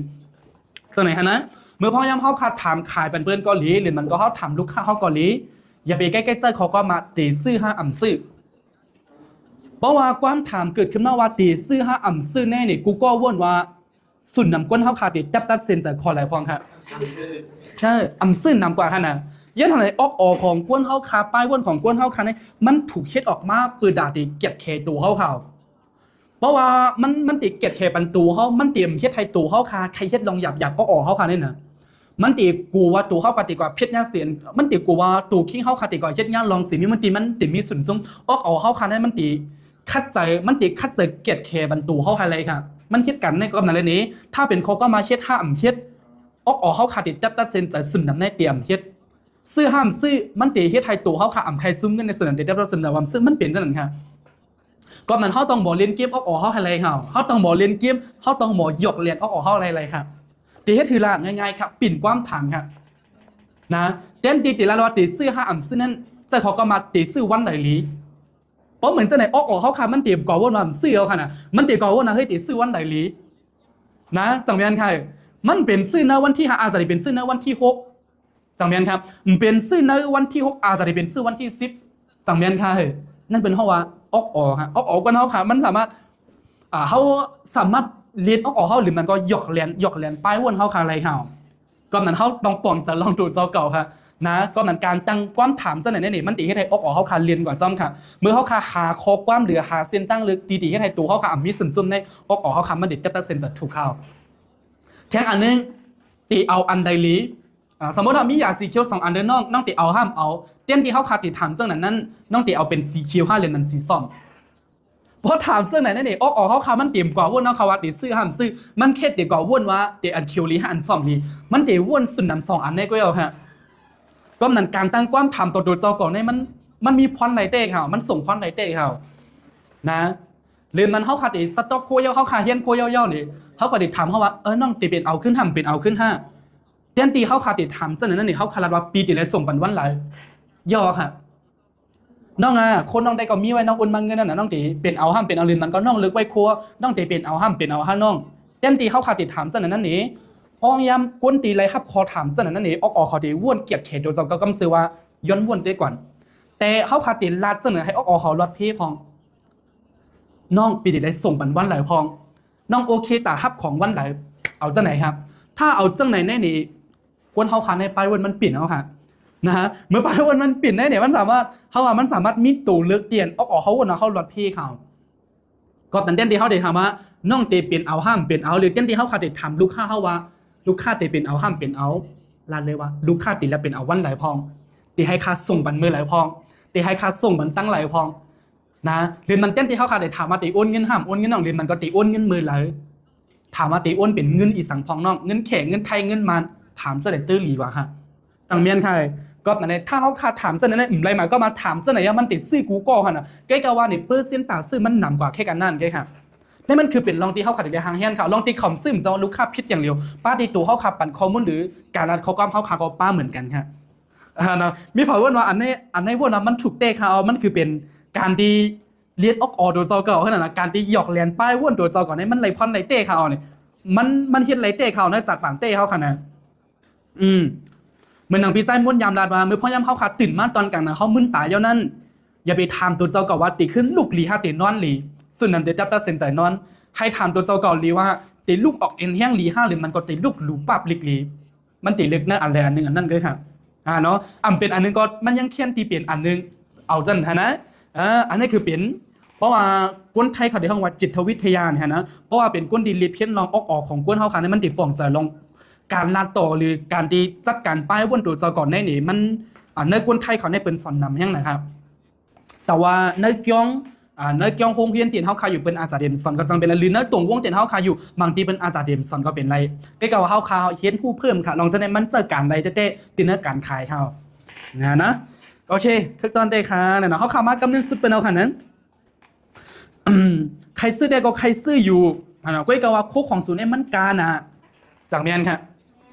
ຈັ່ງໃດຫັ້ນນະ. ເມື່ອພະຍາຍາມເຮົາຂະຖາມຂາຍປັນເປີນກໍດີ ຫຼືມັນກໍເຮົາຖາມລູກຄ້າເຮົາກໍດີ ຢ່າໄປແກ້ໃຈເຂົາກໍມາຕີຊື້ຫາອຳຊື້. ເພາະວ່າຄວາມຖາມເກີດຂຶ້ນມາວ່າຕີຊື້ຫາອຳຊື້ແນ່ນີ້ ກູກໍວົນວ່າ ສູນນຳຄົນເຮົາຄາຕິດຈັບຕັດສິນໃຈຂໍຫຼາຍພອງຄະ. ໃຊ່ ອຳຊື່ນຳກວ່າຂະໜາດ. ຍ້ອນຫັ້ນແຫຼະ ອອກອໍຂອງຄົນເຮົາຄາ ປ້າຍວົນຂອງຄົນເຮົາຄານີ້ ມັນຖືກເຮັດອອກມາເພື່ອດາຕິກຽດແຂໂຕເຮົາຄາ. ເພາະວ່າມັນ ມັນຕິກຽດແຂປັນໂຕເຮົາ ມັນຕິເຮັດໃຫ້ໂຕເຮົາຄາ ໃຄເຮັດລອງຫຍາບໆ ອອກອໍເຮົາຄານີ້ນະ. ມັນຕິກົວວ່າໂຕເຮົາຄາຕິກວ່າເພັດຍາເສນ ມັນຕິກົວວ່າໂຕຄິງເຮົາຄາຕິກວ່າເຮັດງານລອງເສນ ມັນຕິ ມັນຕິມີສູນຊຸມ ອອກອໍເຮົາຄານັ້ນ ມັນຕິ ຂັດໃຈ ມັນຕິຂັດໃຈກຽດແຂບັນໂຕເຮົາໃຫ້ໄລກະ ມັນເຮັດກັນໃນກອບນັ້ນແຫຼະນີ້. ຖ້າເປັນຂໍ້ຄວາມມາເຮັດຫ້າມເຮັດ ອອກອໍເຮົາຄາຕິດຕັດຕັດສິນໃຈສຸນນຳໃນຕຽມເຮັດ ຊື້ຫ້າມຊື້ ມັນຕິເຮັດໃຫ້ໂຕເຮົາຄາອຳໄຄຊຸມເງິນໃນສຸນນຳຕິດຕັດຕັດສິນໃຈວ່າຊື້ ມັນເປັນຈັ່ງນັ້ນຄະ. ກອບນັ້ນເຮົາຕ້ອງບໍ່ຫຼິ້ນເກມອອກອໍເຮົາໃຫ້ໄລເຮົາ ເຮົາຕ້ອງບໍ່ຫຼິ້ນເກມ ເຮົາຕ້ອງບໍ່ຢອກແລ່ນອອກອໍເຮົາໃຫ້ໄລຄະ. ຕິເຮັດຄືລະງ່າຍໆ ຄະ ປິ່ນຄວາມຖາມຄະ ນະ ແທນທີ່ຕິລະວ່າຕິຊື້ຫ້າມຊື້ນັ້ນ ໃຈເຂົາກໍມາຕິຊື້ວັນໃດລີ. ເພາະເໝືອນຈັ່ງໃດ ອອກອໍເຮົາຄະ ມັນເຕັມກວ່າວົນວ່າມັນຊື້ເຮົາຄະນະ ມັນເຕັມກວ່າວົນວ່າ ເຮີ້ຍ ຕິຊື້ວັນໃດລີ ນະ ຈັ່ງແມ່ນຄະ. ມັນເປັນຊື້ໃນວັນທີຫ້າ ອາດຈະໄດ້ເປັນຊື້ໃນວັນທີຫົກ ຈັ່ງແມ່ນຄະ. ມັນເປັນຊື້ໃນວັນທີຫົກ ອາດຈະໄດ້ເປັນຊື້ວັນທີສິບ ຈັ່ງແມ່ນຄະ. ນັ້ນເປັນເຮົາວ່າອອກອໍຄະ ອອກອໍກ່ອນເຮົາຄະ ມັນສາມາດ ອ່າ ເຮົາສາມາດລຽນອອກອໍເຮົາ ຫຼືມັນກໍຢອກແລ່ນ ຢອກແລ່ນປ້າຍວົນເຮົາຄະໄລເຮົາ. ກໍນັ້ນເຮົາຕ້ອງປອງໃຈລອງໂຕເຈົ້າເກົ່າຄະນະ. ກໍນັ້ນການຕັ້ງຄວາມຖາມຈັ່ງໃດແນວນີ້ ມັນຊິເຮັດໃຫ້ອອກອໍເຮົາຄະລຽນກວ່າຈ້ອມຄະ. ເມື່ອເຮົາຄະຫາຂໍ້ຄວາມ ຫຼື ຫາເສັ້ນທາງເລືອກທີ່ ທີ່ເຮັດໃຫ້ໂຕເຮົາຄະອາດມີຊຸມຊຸມໃນອອກອໍເຮົາຄະ ມັນຊິຕັດສິນໃຈຖືກເຮົາ. ແທງອັນໜຶ່ງ ຕິເອົາອັນໃດລີ? ອ່າ ສົມມຸດວ່າມີຢາສີຂຽວສອງອັນເດີນ້ອງ ນ້ອງຕິເອົາຫ້າມເອົາ? ແທນທີ່ເຮົາຄະຕິຖາມຈັ່ງນັ້ນນັ້ນ ນ້ອງຕິເອົາເປັນສີຂຽວຫາ ຫຼື ມັນສີສົ້ມ? ພໍຖາມຈັ່ງໃດນັ້ນເດ ອອກອໍເຮົາຄະ ມັນເຕັມກວ່າວົນເຮົາຄະວ່າຕິຊື້ຫ້າມຊື້ ມັນເຂດເຕັມກວ່າວົນວ່າຕິອັນຂຽວລີ ຫາອັນສົ້ມລີ ມັນຕິວົນສຸນນຳສອງອັນໃນກວ່າເຮົາຄະ. ກໍນັ້ນການຕັ້ງຄວາມຖາມຕໍ່ໂຕເຈົ້າກ່ອນນີ້ ມັນ ມັນມີພອນຫຼາຍແຕ່ເຮົາ ມັນສົ່ງພອນຫຼາຍແຕ່ເຮົານະ. ເລີ່ມນັ້ນເຮົາຄະຕິສະຕັອກໂຄເຍົາ ເຮົາຄະຮຽນໂຄເຍົາໆນີ້ ເຮົາກໍຕິຖາມເຮົາວ່າ ເອີ ນ້ອງຕິເປັນເອົາຂຶ້ນຫ້າ ເປັນເອົາຂຶ້ນຫ້າ? ແທນທີ່ເຮົາຄະຕິຖາມຈັ່ງນັ້ນນີ້ ເຮົາຄະລັດວ່າປີຕິແລສົ່ງປັນວັນຫຼາຍ ເຍົາຄະ. ນ້ອງອາ ຄົນນ້ອງໄດ້ກໍມີໄວ້ ນ້ອງໂອນມາເງິນນັ້ນນະ ນ້ອງຕິເປັນເອົາຫ້າມເປັນເອົາ ຫຼືມັນກໍນ້ອງເລີກໄວ້ຄົວ ນ້ອງຕິເປັນເອົາຫ້າມເປັນເອົາຫານ້ອງ. ແທນທີ່ເຮົາຄະຕິຖາມຈັ່ງນັ້ນນີ້ ພະຍາຍາມຄົນທີ່ໄດ້ຮັບຂໍ້ຖາມຈັ່ງນັ້ນນີ້ ອອກອໍເຂົາຕິວົນກຽດແຂໂຕເຈົ້າເກົ່າ ກຳຊື່ວ່າຍ້ອນວົນໄດ້ກ່ອນ. ແຕ່ເຮົາຄະຕິລັດຈັ່ງນັ້ນໃຫ້ອອກອໍເຮົາລັດເພພອງ ນ້ອງປີນີ້ໄດ້ສົ່ງປັນວັນຫຼາຍພອງ ນ້ອງໂອເຄຕາຮັບຂອງວັນຫຼາຍ ເອົາຈັ່ງໃດຄະ? ຖ້າເອົາຈັ່ງໃດແນວນີ້ ຄົນເຮົາຄະໃນປ້າຍວົນມັນປິ່ນເຮົາຄະນະ. ເມື່ອປ້າຍວົນມັນປິ່ນແນວນີ້ ມັນສາມາດ ເຮົາວ່າມັນສາມາດມີໂຕເລືອກປ່ຽນ ອອກອໍເຮົາວົນເຮົາລັດເພເຂົາ. ກໍແທນທີ່ເຮົາໄດ້ຖາມວ່າ ນ້ອງເຕເປັນເອົາຫ້າມເປັນເອົາ ຫຼືແທນທີ່ເຮົາຄາໄດ້ຖາມລູກຄ້າເຮົາວ່າ ລູກຄ້າເຕເປັນເອົາຫ້າມເປັນເອົາ ລະເລີຍວ່າ ລູກຄ້າເຕລະເປັນເອົາວັນຫຼາຍພອງ ເຕໃຫ້ຄ່າສົ່ງບັນມື້ຫຼາຍພອງ ເຕໃຫ້ຄ່າສົ່ງບັນຕັ້ງຫຼາຍພອງ ນະ ຫຼືມັນແທນທີ່ເຮົາຄາໄດ້ຖາມວ່າເຕໂອນເງິນຫ້າມໂອນເງິນນ້ອງ ຫຼືມັນກໍເຕໂອນເງິນມື້ຫຼາຍ ຖາມວ່າເຕໂອນເປັນເງິນອີ່ສັງພອງນ້ອງ ເງິນແຂກ ເງິນໄທ ເງິນມານ ຖາມຈັ່ງໃດຕື່ຫຼີກວ່າຮະ ຈັ່ງແມ່ນຄ່າ ກໍນັ້ນແຫຼະ ຖ້າເຮົາຄາຖາມຈັ່ງນັ້ນ ອືມ ໄລ່ມາກໍມາຖາມຈັ່ງໃດ ມັນເຕຊື້ກູກໍຫັ້ນນະ ເກກະວ່ານີ້ເປີເຊັນຕາຊື້ມັນນຳກວ່າແຄ່ການນັ້ນເກຄ່ະ ນັ້ນມັນຄືເປັນລອງທີ່ເຮົາຄາໄດ້ຫ່າງເຫີນຄ່ະ ລອງທີ່ຄຳຊຶມເຈົ້າລູກຄ້າຜິດຢ່າງດຽວ ປາຕິໂຕເຮົາຄາປັນຂໍ້ມູນ ຫຼືການລັດຂໍ້ຄວາມເຮົາຄາກໍປາເໝືອນກັນຄ່ະ ອ່າເນາະ ມີເຜົ່າເອີ້ນວ່າ ອັນນີ້ ອັນນີ້ເວົ້ານຳມັນຖືກແຕ່ຄ່ະ ເອົາ ມັນຄືເປັນການທີ່ ລຽນອອກອໍໂຕເຈົ້າເກົ່າຫັ້ນນະ ການທີ່ຢອກແລ່ນປ້າຍວົນໂຕເຈົ້າເກົ່ານີ້ ມັນໄລ່ຜ່ອນໄລ່ເຕະເຂົາເອົານີ້ ມັນ ມັນເຮັດໄລ່ເຕະເຂົາເອົາໃນຈາກປາງເຕະເຮົາຫັ້ນນະ ອືມ ເໝືອນດັ່ງພີ່ຊາຍມົນຍາມລາດວ່າ ເມື່ອພະຍາມເຮົາຄາຕື່ນມາຕອນກາງນະ ເຮົາມຶນຕາຢູ່ນັ້ນ ຢ່າໄປຖາມໂຕເຈົ້າເກົ່າວ່າ ເຕຂຶ້ນລຸກຫຼີ ຫາເຕນອນຫຼີ ຊຸດນັ້ນເຕຈັບຕັດສິນໃຈນອນ ໃຫ້ຖາມໂຕເຈົ້າເກົ່າຫຼີວ່າ ເຕລຸກອອກເອັນແຮງຫຼີ ຫາ ຫຼືມັນກໍເຕລຸກຫຼູປັບລິກຫຼີ ມັນເຕເລືອກໃນອັນໃດອັນໜຶ່ງອັນນັ້ນເລີຍຄ່ະ ອ່າເນາະ ອຳເປັນອັນໜຶ່ງກໍມັນຍັງຄຽນທີ່ເປັນອັນໜຶ່ງ ເອົາຈັ່ງຫັ້ນນະ ເອີ ອັນນີ້ຄືເປັນ ເພາະວ່າຄົນໄທເຂົາໄດ້ຮ້ອງວ່າຈິດທະວິທະຍາຫັ້ນນະ ເພາະວ່າເປັນຄົນທີ່ລຽນຮຽນລອງອອກອໍຂອງຄົນເຮົາຄ່ະ ໃນມັນທີ່ປ່ອງໃຈລອງການລາດຕໍ່ ຫຼືການທີ່ຈັດການປ້າຍວົນໂຕເຈົ້າກ່ອນໃນນີ້ ມັນ ອ່າ ໃນຄົນໄທເຂົາໃນເພິ່ນສອນນຳແຮງນະຄັບ ແຕ່ວ່າໃນກຽງ ອ່າ ໃນກຽງໂຮງຮຽນທີ່ເຮົາຄາຢູ່ ເພິ່ນອາດຈະເຮັດສອນກໍຈັ່ງເປັນໄດ້ ຫຼືໃນຕົງວົງທີ່ເຮົາຄາຢູ່ ບາງທີເພິ່ນອາດຈະເຮັດສອນກໍເປັນໄດ້ ແຕ່ກໍວ່າເຮົາຄາຮຽນຮູ້ເພີ່ມຄ່ະ ນອກຈາກນັ້ນມັນເຈົ້າການໄດ້ແທ້ໆ ທີ່ໃນການຂາຍເຮົາ ນະ ນະ ໂອເຄ ຄືຕອນເດ້ຄ່ະ ນັ້ນນະ ເຮົາຄາມາກຳເນີນສຸດເປັນເອົາຄ່ະນັ້ນ ໃຄຊື້ໄດ້ກໍໃຄຊື້ຢູ່ ຫັ້ນນະ ກວຍກະວ່າໂຄຂອງສູນີ້ມັນການະ ຈັກແມ່ນຄ່ະ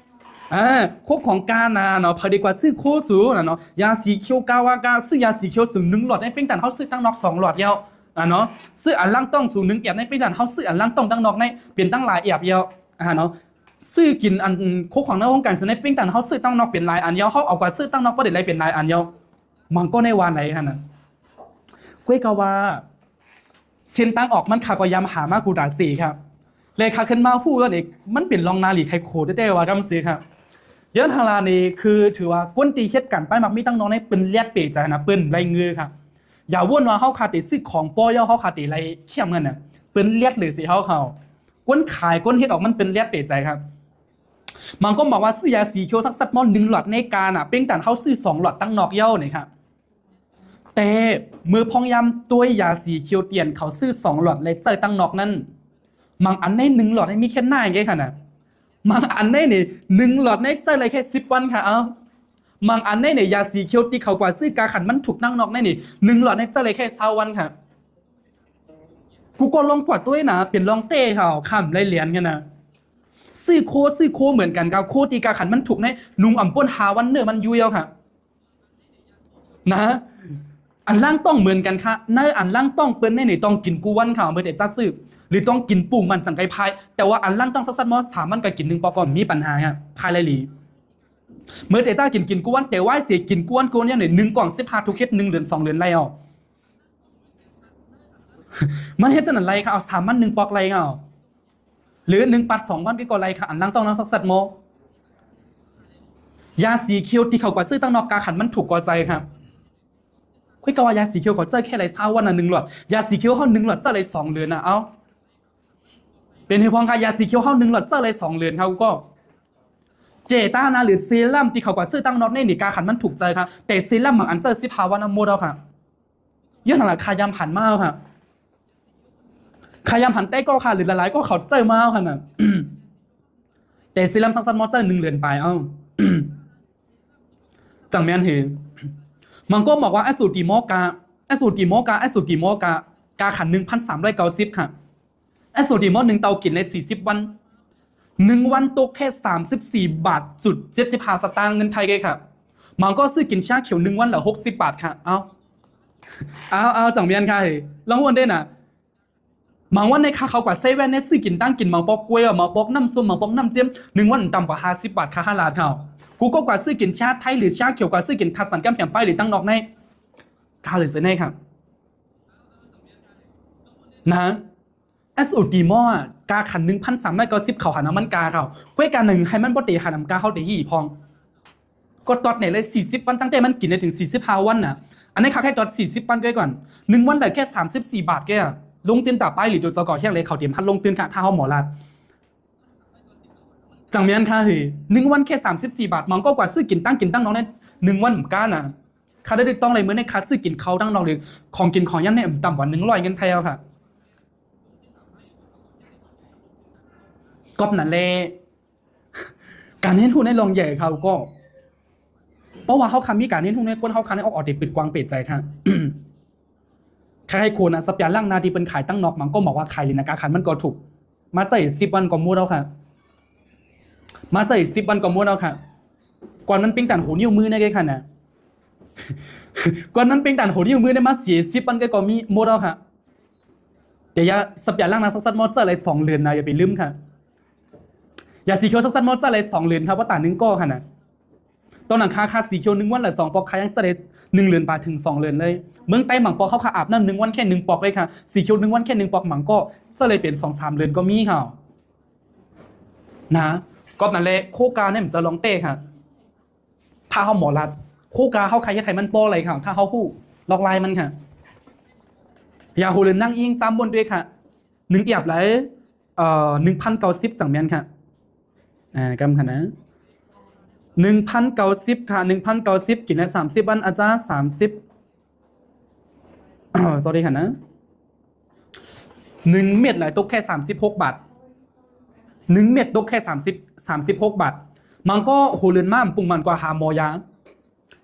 ອ່າ ໂຄຂອງການະເນາະ ໃຜດີກວ່າຊື້ໂຄສູນະເນາະ ຢາສີຂຽວກາວາກາ ຊື້ຢາສີຂຽວສູໜຶ່ງຫຼອດໃນເປັນຕັນເຮົາຊື້ຕັ້ງນອກສອງຫຼອດແລ້ວ ອ່າ ເນາະ ຊື້ອັນລາງຕ້ອງສູໜຶ່ງແອບໃນເປັນຕັນເຮົາຊື້ອັນລາງຕ້ອງຕັ້ງນອກໃນເປັນຕັ້ງຫຼາຍແອບແລ້ວ ອ່າ ເນາະ ຊື້ກິນອັນໂຄຂອງໃນໂຮງການສູໃນເປັນຕັນເຮົາຊື້ຕັ້ງນອກເປັນຫຼາຍອັນແລ້ວ ເຮົາເອົາກວ່າຊື້ຕັ້ງນອກບໍ່ໄດ້ຫຼາຍເປັນຫຼາຍອັນແລ້ວ ມັນກໍໃນວ່າໃນຫັ້ນນະ ກວຍກະວ່າ ເສັ້ນທາງອອກມັນຂ້າກໍຢາມຫາມາກູຕາເສຄັບ ແລະຂ້າຂຶ້ນມາຮູ້ຕອນນີ້ ມັນເປັນລອງນາຫຼີໄຄໂຄແທ້ໆວ່າກຳເສຄັບ ຍ້ອນທາງລານີ້ຄືຖືວ່າຄົນທີ່ເຮັດການປ້າຍມັກມີຕັ້ງນອກໃນເປັນແລດເປໃຈນະ ເປັນໄລເງືອຄັບ ຢ່າວົນວ່າເຮົາຄາເຕຊື້ຂອງປໍເຍົາ ເຮົາຄາເຕໄລເຂົ້ມເງິນນະ ເປັນແລດເລີຍຊິເຮົາເຮົາ ຄົນຂາຍຄົນເຮັດອອກມັນເປັນແລດເປໃຈຄັບ ມັນກໍບອກວ່າຊື້ຢາສີຂຽວສັກສັດມໍໜຶ່ງຫຼອດໃນການະ ເປັນຕັນເຮົາຊື້ສອງຫຼອດຕັ້ງນອກເຍົານີ້ຄັບ ແຕ່ເມື່ອພອງຍາມຕົວຍຢາສີຂຽວຕຽນເຂົາຊື້ສອງຫຼອດ ແລະໃຊ້ຕັ້ງນອກນັ້ນ ມັງອັນໃນໜຶ່ງຫຼອດໃນມີແຄ່ໜ້າເອງເດ້ຂະນະ ມັງອັນໃນນີ້ໜຶ່ງຫຼອດໃນໃຊ້ໄດ້ແຄ່ສິບວັນຄ່ະ ເອົາ ມັງອັນໃນນີ້ຢາສີຂຽວທີ່ເຂົາກວ່າຊື້ກາຂັນມັນຖືກຕັ້ງນອກໃນນີ້ໜຶ່ງຫຼອດໃນໃຊ້ໄດ້ແຄ່ຊາວວັນຄ່ະ ກູກໍລອງກວດຕົວເອງນະ ເປັນລອງເຕະເຂົາຂ້າມໄລ່ລຽນກັນນະ ຊື້ໂຄ ຊື້ໂຄເໝືອນກັນກັບໂຄທີ່ກາຂັນມັນຖືກໃນນຸ່ງອຳປົນຫ້າວັນເນີມັນຢູ່ເຍົາຄ່ະ ນະ ອັນລາງຕ້ອງເໝືອນກັນຄ່ະ ໃນອັນລາງຕ້ອງເປັນໃນນີ້ຕ້ອງກິນກູວັນຄ່ະ ເມື່ອແຕ່ຈະຊື້ ຫຼືຕ້ອງກິນປຸງມັນຈັ່ງໄກພາຍ ແຕ່ວ່າອັນລາງຕ້ອງສັດໆມໍ ສາມວັນກໍກິນໜຶ່ງປອກກໍມີບັນຫາຄ່ະ ພາຍໄລລີ ເມື່ອແຕ່ຈະກິນ ກິນກູວັນ ແຕ່ວ່າເສຍກິນກູວັນ ກູວັນຢ່າງໜຶ່ງກ່ອງສິບຫ້າທຸກເຮັດໜຶ່ງເດືອນສອງເດືອນໄລ່ເອົາ ມັນເຮັດຈັ່ງນັ້ນໄລ່ຄ່ະ ເອົາສາມວັນໜຶ່ງປອກໄລ່ເອົາ ຫຼືໜຶ່ງປັດສອງວັນກໍໄລ່ຄ່ະ ອັນລາງຕ້ອງນຳສັດໆມໍ ຢາສີຂຽວທີ່ເຂົາກວ່າຊື້ຕັ້ງນອກກາຂັນມັນຖືກກວ່າໃຈຄ່ະ ຂ້ອຍກໍວ່າຢາສີຂຽວເຂົາໃຊ້ແຄ່ໄດ້ຊາວວັນນະໜຶ່ງຫຼອດ ຢາສີຂຽວເຮົາໜຶ່ງຫຼອດໃຊ້ໄດ້ສອງເດືອນນະ ເອົາ ເປັນເຫດຜົນຄ່ະ ຢາສີຂຽວເຮົາໜຶ່ງຫຼອດໃຊ້ໄດ້ສອງເດືອນເຮົາກໍ ເຈຕານາ ຫຼືເຊຣັມທີ່ເຂົາກວ່າຊື້ຕັ້ງນອກໃນນີ້ກາຂັນມັນຖືກໃຈຄ່ະ ແຕ່ເຊຣັມບາງອັນໃຊ້ສິບຫ້າວັນນະໝົດເອົາຄ່ະ ຍ້ອນຫັ້ນລະ ຂ້າຢາມຫັນມາເອົາຄ່ະ ຂ້າຢາມຫັນແຕ່ກໍຄ່ະ ຫຼືຫຼາຍໆກໍເຂົາໃຊ້ມາເອົາຫັ້ນນະ ແຕ່ເຊຣັມສັກສັດມໍໃຊ້ໜຶ່ງເດືອນປາຍເອົາ ຈັ່ງແມ່ນເຫ ມັນກໍບອກວ່າ ເອັສໂອທີມໍກາ ເອັສໂອທີມໍກາ ເອັສໂອທີມໍກາ ກາຂັນໜຶ່ງພັນສາມຮ້ອຍເກົ້າສິບຄ່ະ ເອັສໂອທີມໍໜຶ່ງເຕົາກິນໄດ້ສີ່ສິບວັນ ໜຶ່ງວັນຕົກແຄ່ສາມສິບສີ່ບາດຈຸດເຈັດສິບຫ້າສະຕາງເງິນໄທເດ້ຄ່ະ ມັນກໍຊື້ກິນຊາຂຽວໜຶ່ງວັນລະຫົກສິບບາດຄ່ະ ເອົາ ເອົາ ເອົາ ຈັ່ງແມ່ນຄ່ະ ລອງວົນເດ້ນະ ບາງວັນໃນຄ່າເຂົາກວ່າເຊເວັນໃນຊື້ກິນຕັ້ງກິນ ບາງປອກກ້ວຍ ບາງປອກນ້ຳສົ້ມ ບາງປອກນ້ຳເຈັມ ໜຶ່ງວັນຕ່ຳກວ່າຫ້າສິບບາດຄ່າຫ້າລາດເຮົາ ກູກໍກວ່າຊື້ກິນຊາໄທ ຫຼືຊາຂຽວ ກວ່າຊື້ກິນທັດສັນກຳແພງໄປ ຫຼືຕັ້ງນອກໃນ ກາເລີຍເສຍໃນຄ່ະ ນະ ເອັສໂອທີມໍ ກາຂັນໜຶ່ງພັນສາມຮ້ອຍເກົ້າສິບເຂົາຫັນເອົາມັນກາເຂົາ ກ້ວຍກາໜຶ່ງໃຫ້ມັນບໍ່ເຕະຫານຳກາເຮົາເຕະຮີ້ພອງ ກໍຕອດໃນໄດ້ສີ່ສິບວັນ ຕັ້ງແຕ່ມັນກິນໄດ້ເຖິງສີ່ສິບຫ້າວັນນະ ອັນນີ້ເຂົາໃຫ້ຕອດສີ່ສິບວັນໄວ້ກ່ອນ ໜຶ່ງວັນໄດ້ແຄ່ສາມສິບສີ່ບາດແກ່ ລົງຕື່ນຕາປາຍ ຫຼື ໂຕເຈົ້າກໍແຮງເລີຍ ເຂົາເຕຍມະທັນລົງຕື່ນຄ່ະ ຖ້າເຮົາໝໍລາດ. ຈັ່ງແມ່ນຄ່ະເຮີຍ ໜຶ່ງວັນແຄ່ສາມສິບສີ່ບາດ ມັນກໍກວ່າຊື້ກິນຕັ້ງກິນຕັ້ງນອກໃນໜຶ່ງວັນການນະ. ຄ່າໄດ້ຖືກຕ້ອງເລີຍ ມື້ນີ້ຄ່າຊື້ກິນເຂົ້າຕັ້ງນອກ ຫຼື ຂອງກິນຂອງຫຍັງນີ້ ອາ ຕ່ຳກວ່າໜຶ່ງຮ້ອຍເງິນໄທເຮົາຄ່ະ. ກໍນັ້ນແຫຼະ ການຮຽນຮູ້ໃນລອງໃຫຍ່ເຮົາກໍ ເພາະວ່າເຮົາຄ່ະມີການຮຽນຮູ້ໃນ ຄົນເຮົາຄ່ະໃນອອກອອກເດປຶດກວ້າງເປີດໃຈຄ່ະ. ໃຜໆຄົນນະ ສະປາຍລ້າງໜ້າທີ່ເພິ່ນຂາຍຕັ້ງນອກ ມັນກໍບອກວ່າຂາຍເລີຍນະ ກາຄັນມັນກໍຖືກ ມາໃຊ້ສິບວັນກໍໝົດເອົາຄ່ະ ມາໃຊ້ສິບວັນກໍໝົດເອົາຄ່ະ. ກ່ອນມັນເປັນການໂຫນິ້ວມືແນ່ເດ້ຄ່ະນະ ກ່ອນມັນເປັນການໂຫນິ້ວມືແນ່ ມາເສຍສິບວັນກໍມີໝົດເອົາຄ່ະ. ແຕ່ຢາສະປາຍລ້າງໜ້າຊັກຊັນມໍໃຊ້ໄດ້ສອງເດືອນນະ ຢ່າໄປລືມຄ່ະ. ຢາສີຂຽວຊັກຊັນມໍໃຊ້ໄດ້ສອງເດືອນຄ່ະ ວ່າຕາໜຶ່ງກໍຫັ້ນນະ. ຕອນນັ້ນຄ່າ ຄ່າສີຂຽວໜຶ່ງວັນລະສອງປອກ ຄ່າຍັງໃຊ້ໄດ້ໜຶ່ງເດືອນປານເຖິງສອງເດືອນເລີຍ. ເມືອງໃຕ້ບາງປອກເຮົາຄ່າອາບນ້ຳໜຶ່ງວັນແຄ່ໜຶ່ງປອກເລີຍຄ່ະ ສີຂຽວໜຶ່ງວັນແຄ່ໜຶ່ງປອກ ບາງກໍໃຊ້ໄດ້ເປັນສອງສາມເດືອນກໍມີຄ່ະນະ. ກໍນັ້ນແຫຼະ ໂຄການີ້ມັນຈະລອງແຕ່ຄ່ະ ຖ້າເຮົາໝໍລາດ ໂຄກາເຮົາຄ່ະເຮັດໃຫ້ມັນບໍ່ໄຫຼຄ່ະ ຖ້າເຮົາຮູ້ລອກລາຍມັນຄ່ະ. ຢາໂຫເລີນນາງອີງຈຳມ່ວນດ້ວຍຄ່ະ ໜຶ່ງອຽບໄຫຼ ເອີ ໜຶ່ງພັນເກົ້າສິບຈັ່ງແມ່ນຄ່ະ. ອາ ກຳຂະນະ ໜຶ່ງພັນເກົ້າສິບຄ່ະ ໜຶ່ງພັນເກົ້າສິບ ກິນໄດ້ສາມສິບວັນ ອາຈານ ສາມສິບ ອໍ ສອຣີຄ່ະນະ ໜຶ່ງເມັດລະຕົກແຄ່ສາມສິບຫົກບາດ ໜຶ່ງເມັດຕົກແຄ່ສາມສິບ ສາມສິບຫົກບາດ. ມັນກໍໂຫເລີນມາປຸງມັນກວ່າຫາໝໍຢາ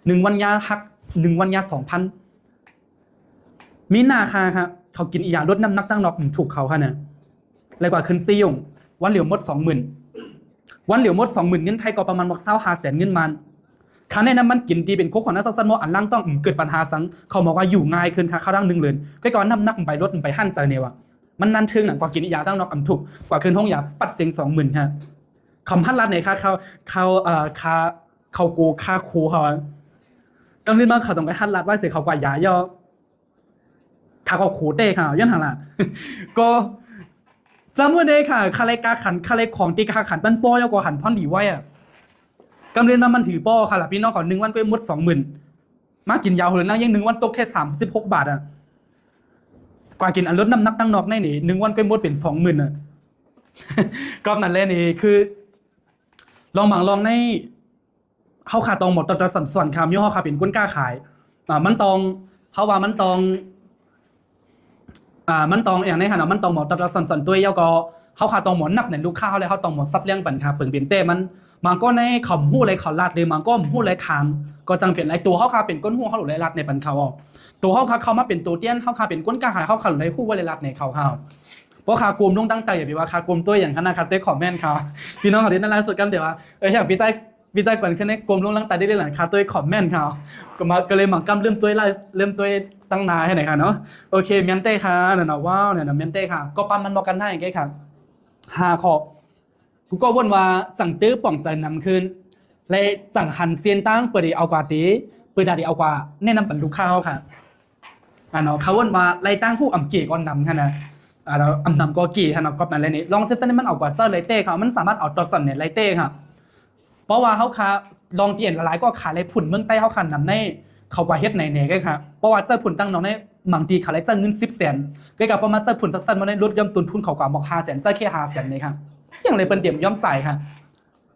ໜຶ່ງວັນຢາຫັກ ໜຶ່ງວັນຢາສອງພັນ. ມີໜ້າຄ່າ ຄ່ະ ເຂົາກິນອີ່ຫຍັງ ລົດນ້ຳໜັກຕັ້ງນອກ ມັນຖືກເຂົາຄ່ະນະ ແລ້ວກວ່າຂຶ້ນຊີຍົງ ວັນດຽວໝົດສອງໝື່ນ ວັນດຽວໝົດສອງໝື່ນເງິນໄທ ກໍປະມານໝົດຊາວຫ້າແສນເງິນມານ. ຄ່າແນະນຳມັນກິນດີ ເປັນໂຄກຂອງນາງຊັກຊັນມໍ ອັນຫຼັງຕ້ອງເກີດບັນຫາສັງ ເຂົາບອກວ່າຢູ່ງ່າຍຂຶ້ນຄ່ະ ຄາວທາງໜຶ່ງເດືອນ ກໍກວ່ານ້ຳໜັກໄປ ລົດໄປ ຫັນໃຈແນ່ວ່າ ມັນນານເຖິງນະ ກວ່າກິນອີ່ຫຍັງຕັ້ງນອກ ອຳທຸກ ກວ່າຂຶ້ນໂຮງຢາປັດເສັງສອງໝື່ນຄ່ະ. ຄຳຫັນລັດໃນຄ່າ ເຂົາ ເຂົາ ເອີ ຄ່າ ເຂົາໂກ ຄ່າໂຄເຮົາ ກຳເນີນມາເຂົາຕ້ອງໄປຫັນລັດໄວ້ເສ ເຂົາກວ່າຢາເຢາະ ຖ້າເຂົາໂຄແຕກເຮົາ ຍ້ອນຫັ້ນລະ ກໍຈຳໄວ້ເດ້ຄ່ະ ຄ່າແລກກາຂັນ ຄ່າແລກຂອງທີ່ກາຂັນມັນບໍ່ ເຈົ້າກໍຫັນພອນດີໄວ້ອະ. ກຳເນີນມາມັນຖືບໍ່ຄ່ະລະ ພີ່ນ້ອງເຂົາ ໜຶ່ງວັນກໍໝົດສອງໝື່ນ ມາກິນຢາໂຫເລີນນາງອີງ ໜຶ່ງວັນຕົກແຄ່ສາມສິບຫົກບາດອະ ກວ່າກິນອັນລົດນ້ຳໜັກຕັ້ງນອກໃນນີ້ ໜຶ່ງວັນກໍໝົດເປັນສອງໝື່ນອະ. ກໍນັ້ນແຫຼະ ນີ້ຄືລອງບາງລອງໃນ ເຮົາຄ່ະຕ້ອງໝໍຕັດຕັດສ່ອນໆ ຄ່ະ ຍ້ອນເຮົາຄ່ະເປັນຄົນຄ້າຂາຍ ອາ ມັນຕ້ອງ ເຮົາວ່າມັນຕ້ອງ ອາ ມັນຕ້ອງຫຍັງໃນຫັ້ນນະ ມັນຕ້ອງໝໍຕັດຕັດສ່ອນໆ ໂດຍ ແລ້ວກໍເຮົາຄ່ະຕ້ອງໝໍນັບໃນລູກຄ້າເຮົາ ແລ້ວເຮົາຕ້ອງໝໍສັບລຽງປັນຄ່ະ ເບິ່ງເປັນແຕ່ມັນ ບາງກໍໃນເຂົາບໍ່ຮູ້ເລີຍເຂົາລາດເລີຍ ບາງກໍບໍ່ຮູ້ເລີຍຖາມ ກໍຈັ່ງເປັນຫຼາຍ ໂຕເຮົາຄ່ະເປັນຄົນຮູ້ ເຮົາຫຼາຍລາດໃນປັນເຂົາອອກ ໂຕເຮົາຄ່ະເຂົ້າມາເປັນໂຕຕຽນ ເຮົາຄ່ະເປັນຄົນຄ້າຂາຍ ເຮົາຄ່ະຫຼາຍຮູ້ວ່າຫຼາຍລາດໃນເຂົາເຮົາ ເພາະຄ່າກົມລົງຕັ້ງໃຕ້ ຢ່າໄປວ່າຄ່າກົມຕົວຫຍັງຂະໜາດ ຄ່າຕົວຄອມເມັນຄ່ະ ພີ່ນ້ອງເຮົາທີ່ໃນໄລຟ໌ສົດກັນ ແຕ່ວ່າ ເອີ ຢາກພິຈາຍ ວິຈັຍກັນຂຶ້ນໃນກົມລົງຫຼັງຕາໄດ້ເລີຍ ຫຼັງຄາໂຕຍຄອມເມັນເຮົາ ກໍມາ ກໍເລີຍມາກຳເລີ່ມໂຕຍ ເລີ່ມໂຕຍຕັ້ງໜ້າໃຫ້ໜ້ອຍຄ່ະເນາະ. ໂອເຄ ແມ່ນແຕ່ຄ່ະ ນັ້ນນະ ວ້າວ ນັ້ນນະ ແມ່ນແຕ່ຄ່ະ ກໍປານມັນບໍ່ກັນໄດ້ແກ່ຄ່ະ ຫ້າຂໍ້ ກູກໍວົນວ່າຈັ່ງເຕີປ່ອງໃຈນຳຂຶ້ນ ແລະ ຈັ່ງຫັນເສັ້ນທາງ ເປີດໄດ້ເອົາກວ່າເຕ ເປີດໄດ້ເອົາກວ່າແນະນຳປັນລູກຄ້າເຮົາຄ່ະ. ອັນເນາະ ເຂົາເອີ້ນວ່າໄລ່ຕາງຮູ້ອຳເກກ່ອນນຳຫັ້ນນະ ອັນເນາະ ອຳນຳກໍເກຫັ້ນເນາະ ກັອບນັ້ນແຫຼະນີ້ ລອງເຊັດຊັ້ນນີ້ມັນເອົາກວ່າເຈົ້າໄລ່ແຕ້ເຂົາ ມັນສາມາດເອົາຕອດສອນນີ້ໄລ່ແຕ້ເຂົາ ເພາະວ່າເຮົາຄາ ລອງທີ່ເຫັນຫຼາຍໆກໍຂາຍໄລ່ພຸ້ນເມືອງໃຕ້ເຮົາຄານຳໃນ ເຂົາກວ່າເຮັດໃນແນ່ເດ້ຄ່ະ ເພາະວ່າເຈົ້າພຸ້ນຕັ້ງນອກໃນ ບາງທີເຂົາໄດ້ຈ່າຍເງິນສິບແສນ ກໍກະປະມານເຈົ້າພຸ້ນຊັກຊັນມາໃນລົດຍ່ອມຕົ້ນທຶນເຂົາກວ່າໝົດຫ້າແສນ ຈ່າຍແຄ່ຫ້າແສນເດ້ຄ່ະ ຫຍັງເລີຍເພິ່ນຕຽມຍອມຈ່າຍຄ່ະ.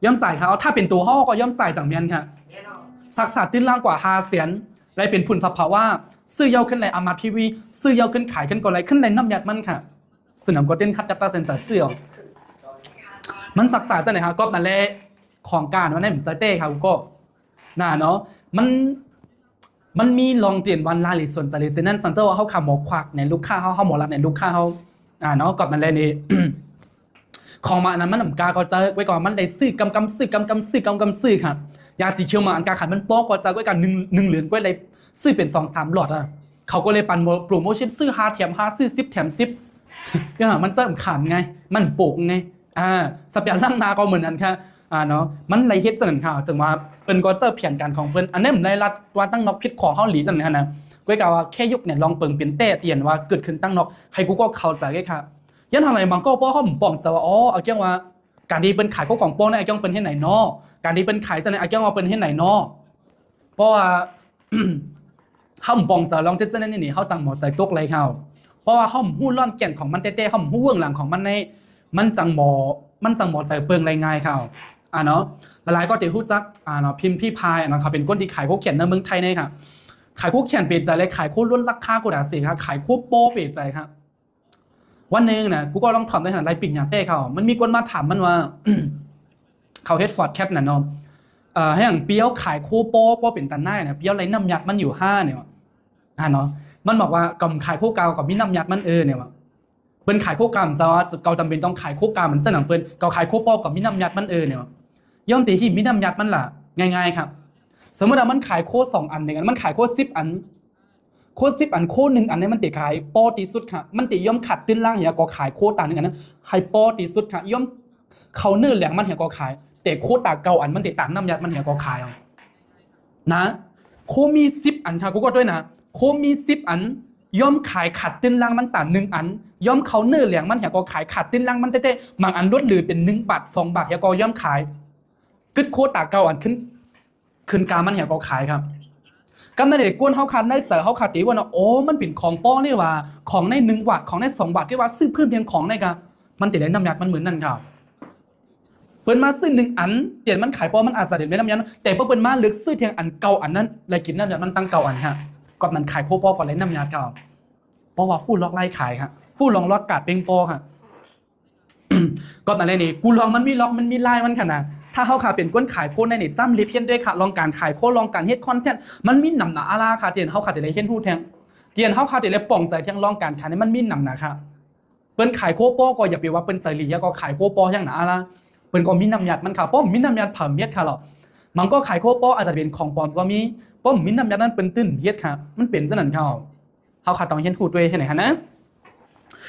ຍອມຈ່າຍຄ່ະ ເອົາ ຖ້າເປັນໂຕເຮົາ ເຮົາກໍຍອມຈ່າຍຈັ່ງແມ່ນຄ່ະ. ຊັກສາຕື່ນລ້າງກວ່າຫ້າແສນ ໄລ່ເປັນຜົນສະພາວະ ຊື້ເຍົາຂຶ້ນໄລ່ອາມາດທີວີ ຊື້ເຍົາຂຶ້ນຂາຍຂຶ້ນກໍໄລ່ ຂຶ້ນໄລ່ນ້ຳຍັດມັນຄ່ະ. ສະໜາມກໍເຕັ້ນຄັດຈັບຕັດສິນໃຈຊື້ເອົາ ມັນຊັກສາຈັ່ງໃດຄ່ະ. ກໍນັ້ນແຫຼະ ຂອງການມັນໃຫ້ມັນໃຈແຕ້ຄ່ະ ກໍນະເນາະ ມັນ ມັນມີລອງຕຽນວັນລາລີສວນຈາລີເຊນັ້ນ ສັນເຈົ້າວ່າເຮົາຄາໝໍຄວັກໃນລູກຄ້າເຮົາ ເຮົາໝໍລັດໃນລູກຄ້າເຮົາ ອາ ເນາະ ກໍນັ້ນແຫຼະນີ້ ຂອງມາອັນນັ້ນມັນນຳກາກໍເຈົ້າ ໄວ້ກ່ອນມັນໄດ້ຊື້ກຳກຳ ຊື້ກຳກຳ ຊື້ກຳກຳ ຊື້ຄ່ະ. ຢາສີຂຽວມາອັນກາຂັນມັນປໍກໍເຈົ້າ ໄວ້ກ່ອນໜຶ່ງ ໜຶ່ງເດືອນກໍໄດ້ຊື້ເປັນສອງສາມຫຼອດອະ ເຂົາກໍເລີຍປັນໂປຣໂມຊັນຊື້ຫ້າແຖມຫ້າ ຊື້ສິບແຖມສິບ ຢ່າງນັ້ນມັນຈະຂານໄງ ມັນໂປກໄງ. ອາ ສະປຽນລ້າງໜ້າກໍເໝືອນກັນຄ່ະ ອາ ເນາະ ມັນໄລ່ເຮັດຈັ່ງນັ້ນຄ່ະ ຈຶ່ງວ່າເພິ່ນກໍເຈົ້າແຜນການຂອງເພິ່ນ ອັນນີ້ມັນໄລ່ລັດວ່າຕັ້ງນອກຜິດຂອງເຮົາຫຼີຈັ່ງນັ້ນນະ. ກໍກະວ່າແຄ່ຍົກແນວລອງເປີງເປັນແຕ້ຕຽນວ່າເກີດຂຶ້ນຕັ້ງນອກ ໃຫ້ກູກໍເຂົ້າໃຈເດ້ຄ່ະ. ຢ້ານທາງໃດບາງກໍເພາະເຮົາບໍ່ປອງໃຈວ່າ ອໍ ອາກຽງວ່າການທີ່ເພິ່ນຂາຍຂອງປອມນີ້ ອາກຽງເພິ່ນເຮັດໃດເນາະ ການທີ່ເພິ່ນຂາຍຈັ່ງນັ້ນ ອາກຽງວ່າເພິ່ນເຮັດໃດເນາະ. ເພາະວ່າ ເຮົາບໍ່ປອງໃຈລອງເຈັດຈັ່ງນັ້ນນີ້ ເຮົາຈັ່ງບໍ່ໃຈຕົກໄລ່ເຮົາ ເພ າະວ່າເຮົາບໍ່ຮູ້ລ້ອນແກ່ນຂອງມັນແທ້ໆ ເຮົາບໍ່ຮູ້ເບື້ອງຫຼັງຂອງມັນໃນ ມັນຈັ່ງບໍ່ ມັນຈັ່ງບໍ່ເຈີເປິງໄດ້ງ່າຍເຂົາ ອ່າເນາະ. ຫຼາຍໆກໍຈະຮູ້ຈັກ ອ່າເນາະ ພິມພີພາຍ ອ່າເນາະ ເຂົາເປັນຄົນທີ່ຂາຍໂຄຂຽນໃນເມືອງໄທນີ້ຄ່ະ. ຂາຍໂຄຂຽນເປັນໃຈ ແລະ ຂາຍໂຄລົດລາຄາໂຄດາເຊຄ່ະ ຂາຍໂຄປໍເປັນໃຈຄ່ະ. ວັນໜຶ່ງນະ ກູກໍລອງຖາມໄດ້ຫັ້ນ ໄລປິງຫຍັງແຕ່ເຂົາ ມັນມີຄົນມາຖາມມັນວ່າ ເຂົາເຮັດພອດແຄສນັ້ນເນາະ ເອີ ໃຫ້ຫຍັງປຽວຂາຍໂຄປໍ ປໍເປັນຕາໜ້າຍນະ ປຽວໄລນ້ຳຍັດມັນຢູ່ຫາແນວ ອ່າເນາະ. ມັນບອກວ່າ ກຳຂາຍໂຄກາວກໍມີນ້ຳຍັດມັນ ເອີ ແນວ ເພິ່ນຂາຍໂຄກາວ ຈະວ່າເຂົາຈຳເປັນຕ້ອງຂາຍໂຄກາວ ມັນຈະໜັງເພິ່ນ ເຂົາຂາຍໂຄປໍກໍມີນ້ຳຍັດມັນ ເອີ ແນວ ຍ້ອນທີ່ມີນ້ຳຍັດມັນລະ ງ່າຍໆ ຄັບ. ສົມມຸດວ່າມັນຂາຍໂຄສອງອັນ ໜຶ່ງອັນ ມັນຂາຍໂຄສິບອັນ ໂຄສິບອັນ ໂຄໜຶ່ງອັນນີ້ມັນເຕະຂາຍປໍທີ່ສຸດຄ່ະ ມັນເຕະຍອມຂາດທຶນລ້າງເຫືອກໍຂາຍໂຄຕາໜຶ່ງອັນນັ້ນໃຫ້ປໍທີ່ສຸດຄ່ະ ຍອມເຂົ້າເນີແຫຼງມັນເຫືອກໍຂາຍ ແຕ່ໂຄຕາເກົ່າອັນມັນເຕະຕານນ້ຳຍັດມັນເຫືອກໍຂາຍເອົານະ. ໂຄມີສິບອັນຄ່ະ ກູກໍດ້ວຍນະ ໂຄມີສິບອັນ ຍອມຂາຍຂາດທຶນລ້າງມັນຕາໜຶ່ງອັນ ຍອມເຂົ້າເນີແຫຼງມັນເຫືອກໍຂາຍ ຂາດທຶນລ້າງມັນແທ້ໆ ບາງອັນລົດເຫຼືອເປັນໜຶ່ງບາດ ສອງບາດເຫືອກໍຍອມຂາຍ ກຶດໂຄຕາເກົ່າອັນຂຶ້ນ ຂຶ້ນກາມັນເຫືອກໍຂາຍຄັບ. ກຳນັ້ນເດ ກວນເຮົາຄາດໃນໃຈເຮົາຄາດຕິວ່ານະ ໂອ້ ມັນເປັນຂອງປໍນີ້ຫວ່າ ຂອງໃນໜຶ່ງບາດ ຂອງໃນສອງບາດ ທີ່ວ່າຊື້ເພີ່ມພຽງຂອງໃນກະ ມັນຈະໄດ້ນ້ຳຍັດມັນມື້ນັ້ນຄັບ. ເພິ່ນມາຊື້ໜຶ່ງອັນ ຕຽນມັນຂາຍປໍ ມັນອາດຈະໄດ້ນ້ຳຍັດ ແຕ່ພໍເພິ່ນມາເລືອກຊື້ທຽງອັນເກົ່າອັນນັ້ນ ແລະ ກິນນ້ຳຍັດມັນຕັ້ງເກົ່າອັນຮະ ກໍມັນຂາຍໂຄປໍກໍໄດ້ນ້ຳຍັດເຂົາ ເພາະວ່າຜູ້ລອກລາຍຂາຍຮະ ຜູ້ລອງລອດກາດເປັງປໍຮະ. ກໍນັ້ນແຫຼະນີ້ ກູລອງມັນມີລັອກ ມັນມີລາຍມັນຂະນະ. ຖ້າເຮົາຂາເປັນຄົນຂາຍໂຄນໄດ້ນີ້ ຈ້ຳເລັບຮຽນດ້ວຍຂະ ລອງການຂາຍໂຄ ລອງການເຮັດຄອນເທັນ ມັນມີນຳໜາອາລາຂະ ທີ່ເຮົາຂາຈະໄດ້ຮຽນຮູ້ແທງ ທີ່ເຮົາຂາຈະໄດ້ປ່ອງໃຈແທງ ລອງການຂາຍນີ້ມັນມີນຳໜາຂະ. ເພິ່ນຂາຍໂຄປໍກໍຢ່າໄປວ່າເພິ່ນໃຈດີ ແລ້ວກໍຂາຍໂຄປໍຢ່າງໜາອາລາ ເພິ່ນກໍມີນ້ຳຍັດມັນຂະ ບໍ່ມີນ້ຳຍັດເພິ່ນເຮັດຂະຫຼອກ. ບາງກໍຂາຍໂຄປໍອາດຈະເປັນຂອງປອມກໍມີ ບໍ່ມີນ້ຳຍັດນັ້ນເພິ່ນຕື່ມເຮັດຂະ ມັນເປັນຈັ່ງນັ້ນເຂົາ. ເຮົາຂະຕ້ອງຮຽນຮູ້ດ້ວຍເຮັດໃດຫັ້ນນະ.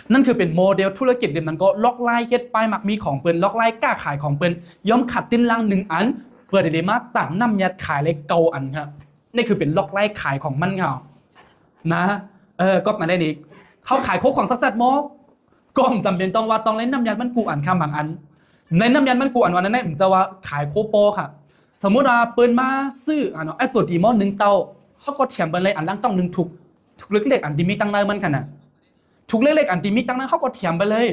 ນັ້ນຄືເປັນໂມເດລທຸລະກິດ ຫຼືມັນກໍລັອກລາຍເຮັດປ້າຍມັກມີຂອງເພິ່ນ ລັອກລາຍຄ້າຂາຍຂອງເພິ່ນ ຍອມຂາດທຶນລ້າງໜຶ່ງອັນ ເພື່ອທີ່ໄດ້ມາຕາມນ້ຳຍັດຂາຍເລີຍເກົ້າອັນຮະ. ນີ້ຄືເປັນລັອກລາຍຂາຍຂອງມັນເຂົານະ. ເອີ ກໍມາໄດ້ນີ້ ເຮົາຂາຍຄົບຂອງຊັກແຊັດມໍ ກໍຈຳເປັນຕ້ອງວ່າຕ້ອງໄດ້ນ້ຳຍັດມັນກູ່ອັນຄະ ບາງອັນໃນນ້ຳຍັດມັນກູ່ອັນ ວ່ານັ້ນນະ ຈະວ່າຂາຍໂຄປໍຄະ. ສົມມຸດວ່າເພິ່ນມາຊື້ ອາ ເນາະ ແອັດໂສດີມໍໜຶ່ງເຕົ້າ ເຮົາກໍແຖມເພິ່ນເລີຍອັນລາງຕ້ອງໜຶ່ງທຸກ ທຸກເລັກໆ ອັນທີ່ມີຕັ້ງໃນມັນຂະນະ ທຸກເລັກໆ ອັນທີ່ມີຕັ້ງໃນ ເຮົາກໍແຖມໄປເລີຍ.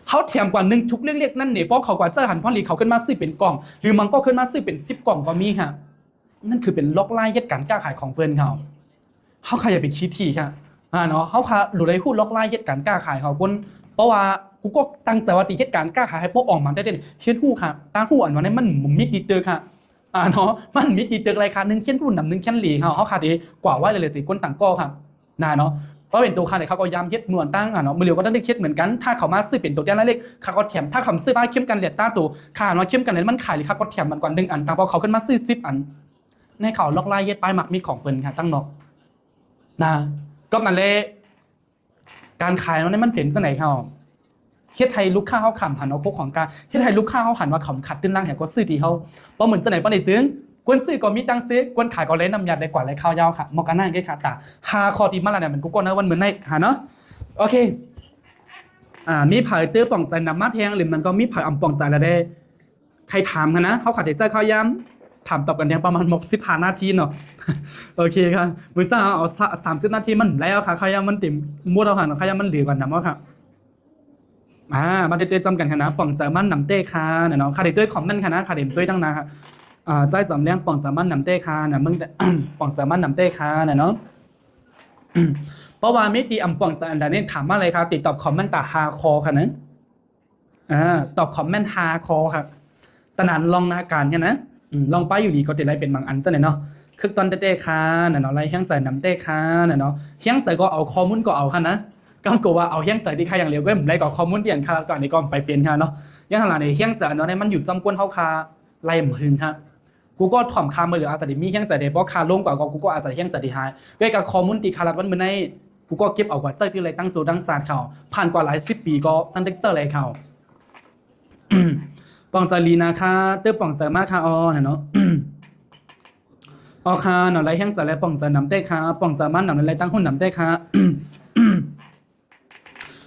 ເຮົາແຖມກວ່າໜຶ່ງທຸກເລັກໆ ນັ້ນເດ ພໍເຂົາກວ່າເຈົ້າຫັນພໍດີ ເຂົາຂຶ້ນມາຊື້ເປັນກ່ອງ ຫຼືມັນກໍຂຶ້ນມາຊື້ເປັນສິບກ່ອງກໍມີຮະ. ນັ້ນຄືເປັນລັອກລາຍເຮັດການຄ້າຂາຍຂອງເພິ່ນເຂົາ. ເຮົາຄະຢ່າໄປຄິດຖີກ ອາ ເນາະ ເຮົາຄະຫຼູໄດ້ຮູ້ລັອກລາຍເຮັດການຄ້າຂາຍຂອງຄົນ ເພາະວ່າກູກໍຕັ້ງໃຈວ່າຕິເຮັດການຄ້າຂາຍໃຫ້ໂປອອກມາໄດ້ເດ ຮຽນຮູ້ຄະ ຕາຮູ້ອັນວ່ານັ້ນມັນມີຕິເຕີຄະ ອາ ເນາະ ມັນມີຕິເຕີຫຼາຍຄະ ໜຶ່ງຮຽນຮູ້ນຳ ໜຶ່ງຮຽນເລີຍເຮົາ ເຮົາຄະເດກວ່າໄວ້ເລີຍຊິຄົນຕ່າງກໍຄະ ນະເນາະ. ເພາະເປັນໂຕຄະເດ ເຂົາກໍຢາມເຮັດເໝືອນຕັ້ງ ອາ ເນາະ ມື້ຫຼຽວກໍຕ້ອງໄດ້ເຮັດເໝືອນກັນ ຖ້າເຂົາມາຊື້ເປັນໂຕແຕ່ລະເລັກ ເຂົາກໍແຖມ ຖ້າເຂົາຊື້ມາຄຣີມກັນແດດຕາໂຕ ຂ້າເນາະ ຄຣີມກັນແດດມັນຂາຍ ເຂົາກໍແຖມມັນກ່ອນໜຶ່ງອັນ ຕາພໍເຂົາຂຶ້ນມາຊື້ສິບອັນ ໃຫ້ເຂົາລັອກລາຍເຮັດປ້າຍມັກມີຂອງເພິ່ນຄະ ຕັ້ງນອກ ນະ ກໍນັ້ນແຫຼະ ການຂາຍເຮົານີ້ມັນເປັນຈັ່ງໃດເຮົາ ເຮັດໃຫ້ລູກຄ້າເຮົາຂ້າມຫັນເອົາໂຄຂອງກາ ເຮັດໃຫ້ລູກຄ້າເຮົາຫັນວ່າເຂົາຂາດທຶນລາງແຮງກວ່າຊື້ທີ່ເຮົາ ບໍ່ເໝືອນຈັ່ງໃດປານໃດຈຶ່ງ ຄົນຊື້ກໍມີຕັງເຊ ຄົນຂາຍກໍໄດ້ນ້ຳຍັດ ແລະ ກວ່າໄລຄາວຍາວຄະ ໝໍການນັ້ນເກຄາຕາ ຫ້າຂໍ້ທີ່ມາລະນະ ມັນກູກໍໃນວັນມື້ໃນຫາເນາະ ໂອເຄ ອາ ມີໃຜເຕີປ່ອງໃຈນຳມາແທງ ຫຼືມັນກໍມີໃຜອຳປ່ອງໃຈລະເດ ໃຄຖາມຫັ້ນນະ ເຮົາຂະໄດ້ໃຊ້ຄາວຍາມ ຖາມຕອບກັນແທງປະມານຫົກສິບຫ້ານາທີເນາະ ໂອເຄຄະ ມື້ເຊົ້າເຮົາເອົາສາມສິບນາທີມັນແລ້ວຄະ ຄາວຍາມມັນເຕັມໝົດແລ້ວຄະ ຄາວຍາມມັນເຫຼືອກ່ອນນຳເຮົາຄະ ອາ ມາເຕະໆ ຈຳກັນຫັ້ນນະ ປ່ອງໃຈມານຳເຕະຄະນະເນາະ ຄະໄດ້ດ້ວຍຄອມເມັນຫັ້ນນະ ຄະໄດ້ດ້ວຍຕັ້ງນາ ອາ ໃຈຈຳແລງປ່ອງໃຈມານຳເຕະຄະນະ ເບິ່ງ ປ່ອງໃຈມານຳເຕະຄະນະເນາະ ເພາະວ່າມີທີ່ອຳປ່ອງໃຈອັນໃດນີ້ ຖາມມາເລີຍຄະ ຕິດຕອບຄອມເມັນຕາຫ້າຂໍ້ຄະນະ ອາ ຕອບຄອມເມັນຫ້າຂໍ້ຄະ ຕະໜານລອງນາການຫັ້ນນະ ອືມ ລອງໄປຢູ່ດີກໍຕິໄດ້ເປັນບາງອັນຈັ່ງໃດເນາະ ຄຶກຕອນແຕ່ໆ ຄະນະເນາະ ໄລແຮງໃຈນຳແຕ່ຄະນະເນາະ ແຮງໃຈກໍເອົາ ຂໍ້ມູນກໍເອົາຫັ້ນນະ ກຳກໍວ່າເອົາແຮງໃຈທີ່ຄະຢ່າງດຽວ ເວີ້ຍ ໄລກໍຂໍ້ມູນທີ່ອັນຄະຕອນນີ້ກໍໄປເປັນຫັ້ນເນາະ ຢ່າງຫັ້ນລະນີ້ ແຮງໃຈເນາະ ໃນມັນຢູ່ຈອມກວນເຮົາຄະ ໄລມາຫຶງຮະ ກູກໍຖອມຄາມື້ເຫຼືອ ອາດຈະໄດ້ມີແຮງໃຈໄດ້ ບໍ່ຄາລົງກວ່າ ກູກໍອາດຈະແຮງໃຈໄດ້ຫາຍ ດ້ວຍກະຂໍ້ມູນທີ່ຄາລັດວັນມື້ໃນ ກູກໍເກັບເອົາກວ່າໃຈຄືໄລຕັ້ງໂຈຕັ້ງຈານເຂົາ ຜ່ານກວ່າຫຼາຍສິບປີກໍຕັ້ງແຕ່ເຈົ້າໄລເຂົາ ປ່ອງໃຈລີນາຄາ ເຕີປ່ອງໃຈມາຄາ ອໍ ນະເນາະ ອໍ ຄາເນາະ ໄລແຮງໃຈ ໄລປ່ອງໃຈນຳແຕ່ຄາ ປ່ອງໃຈມານຳ ໄລຕັ້ງຫຸ້ນນຳແຕ່ຄາ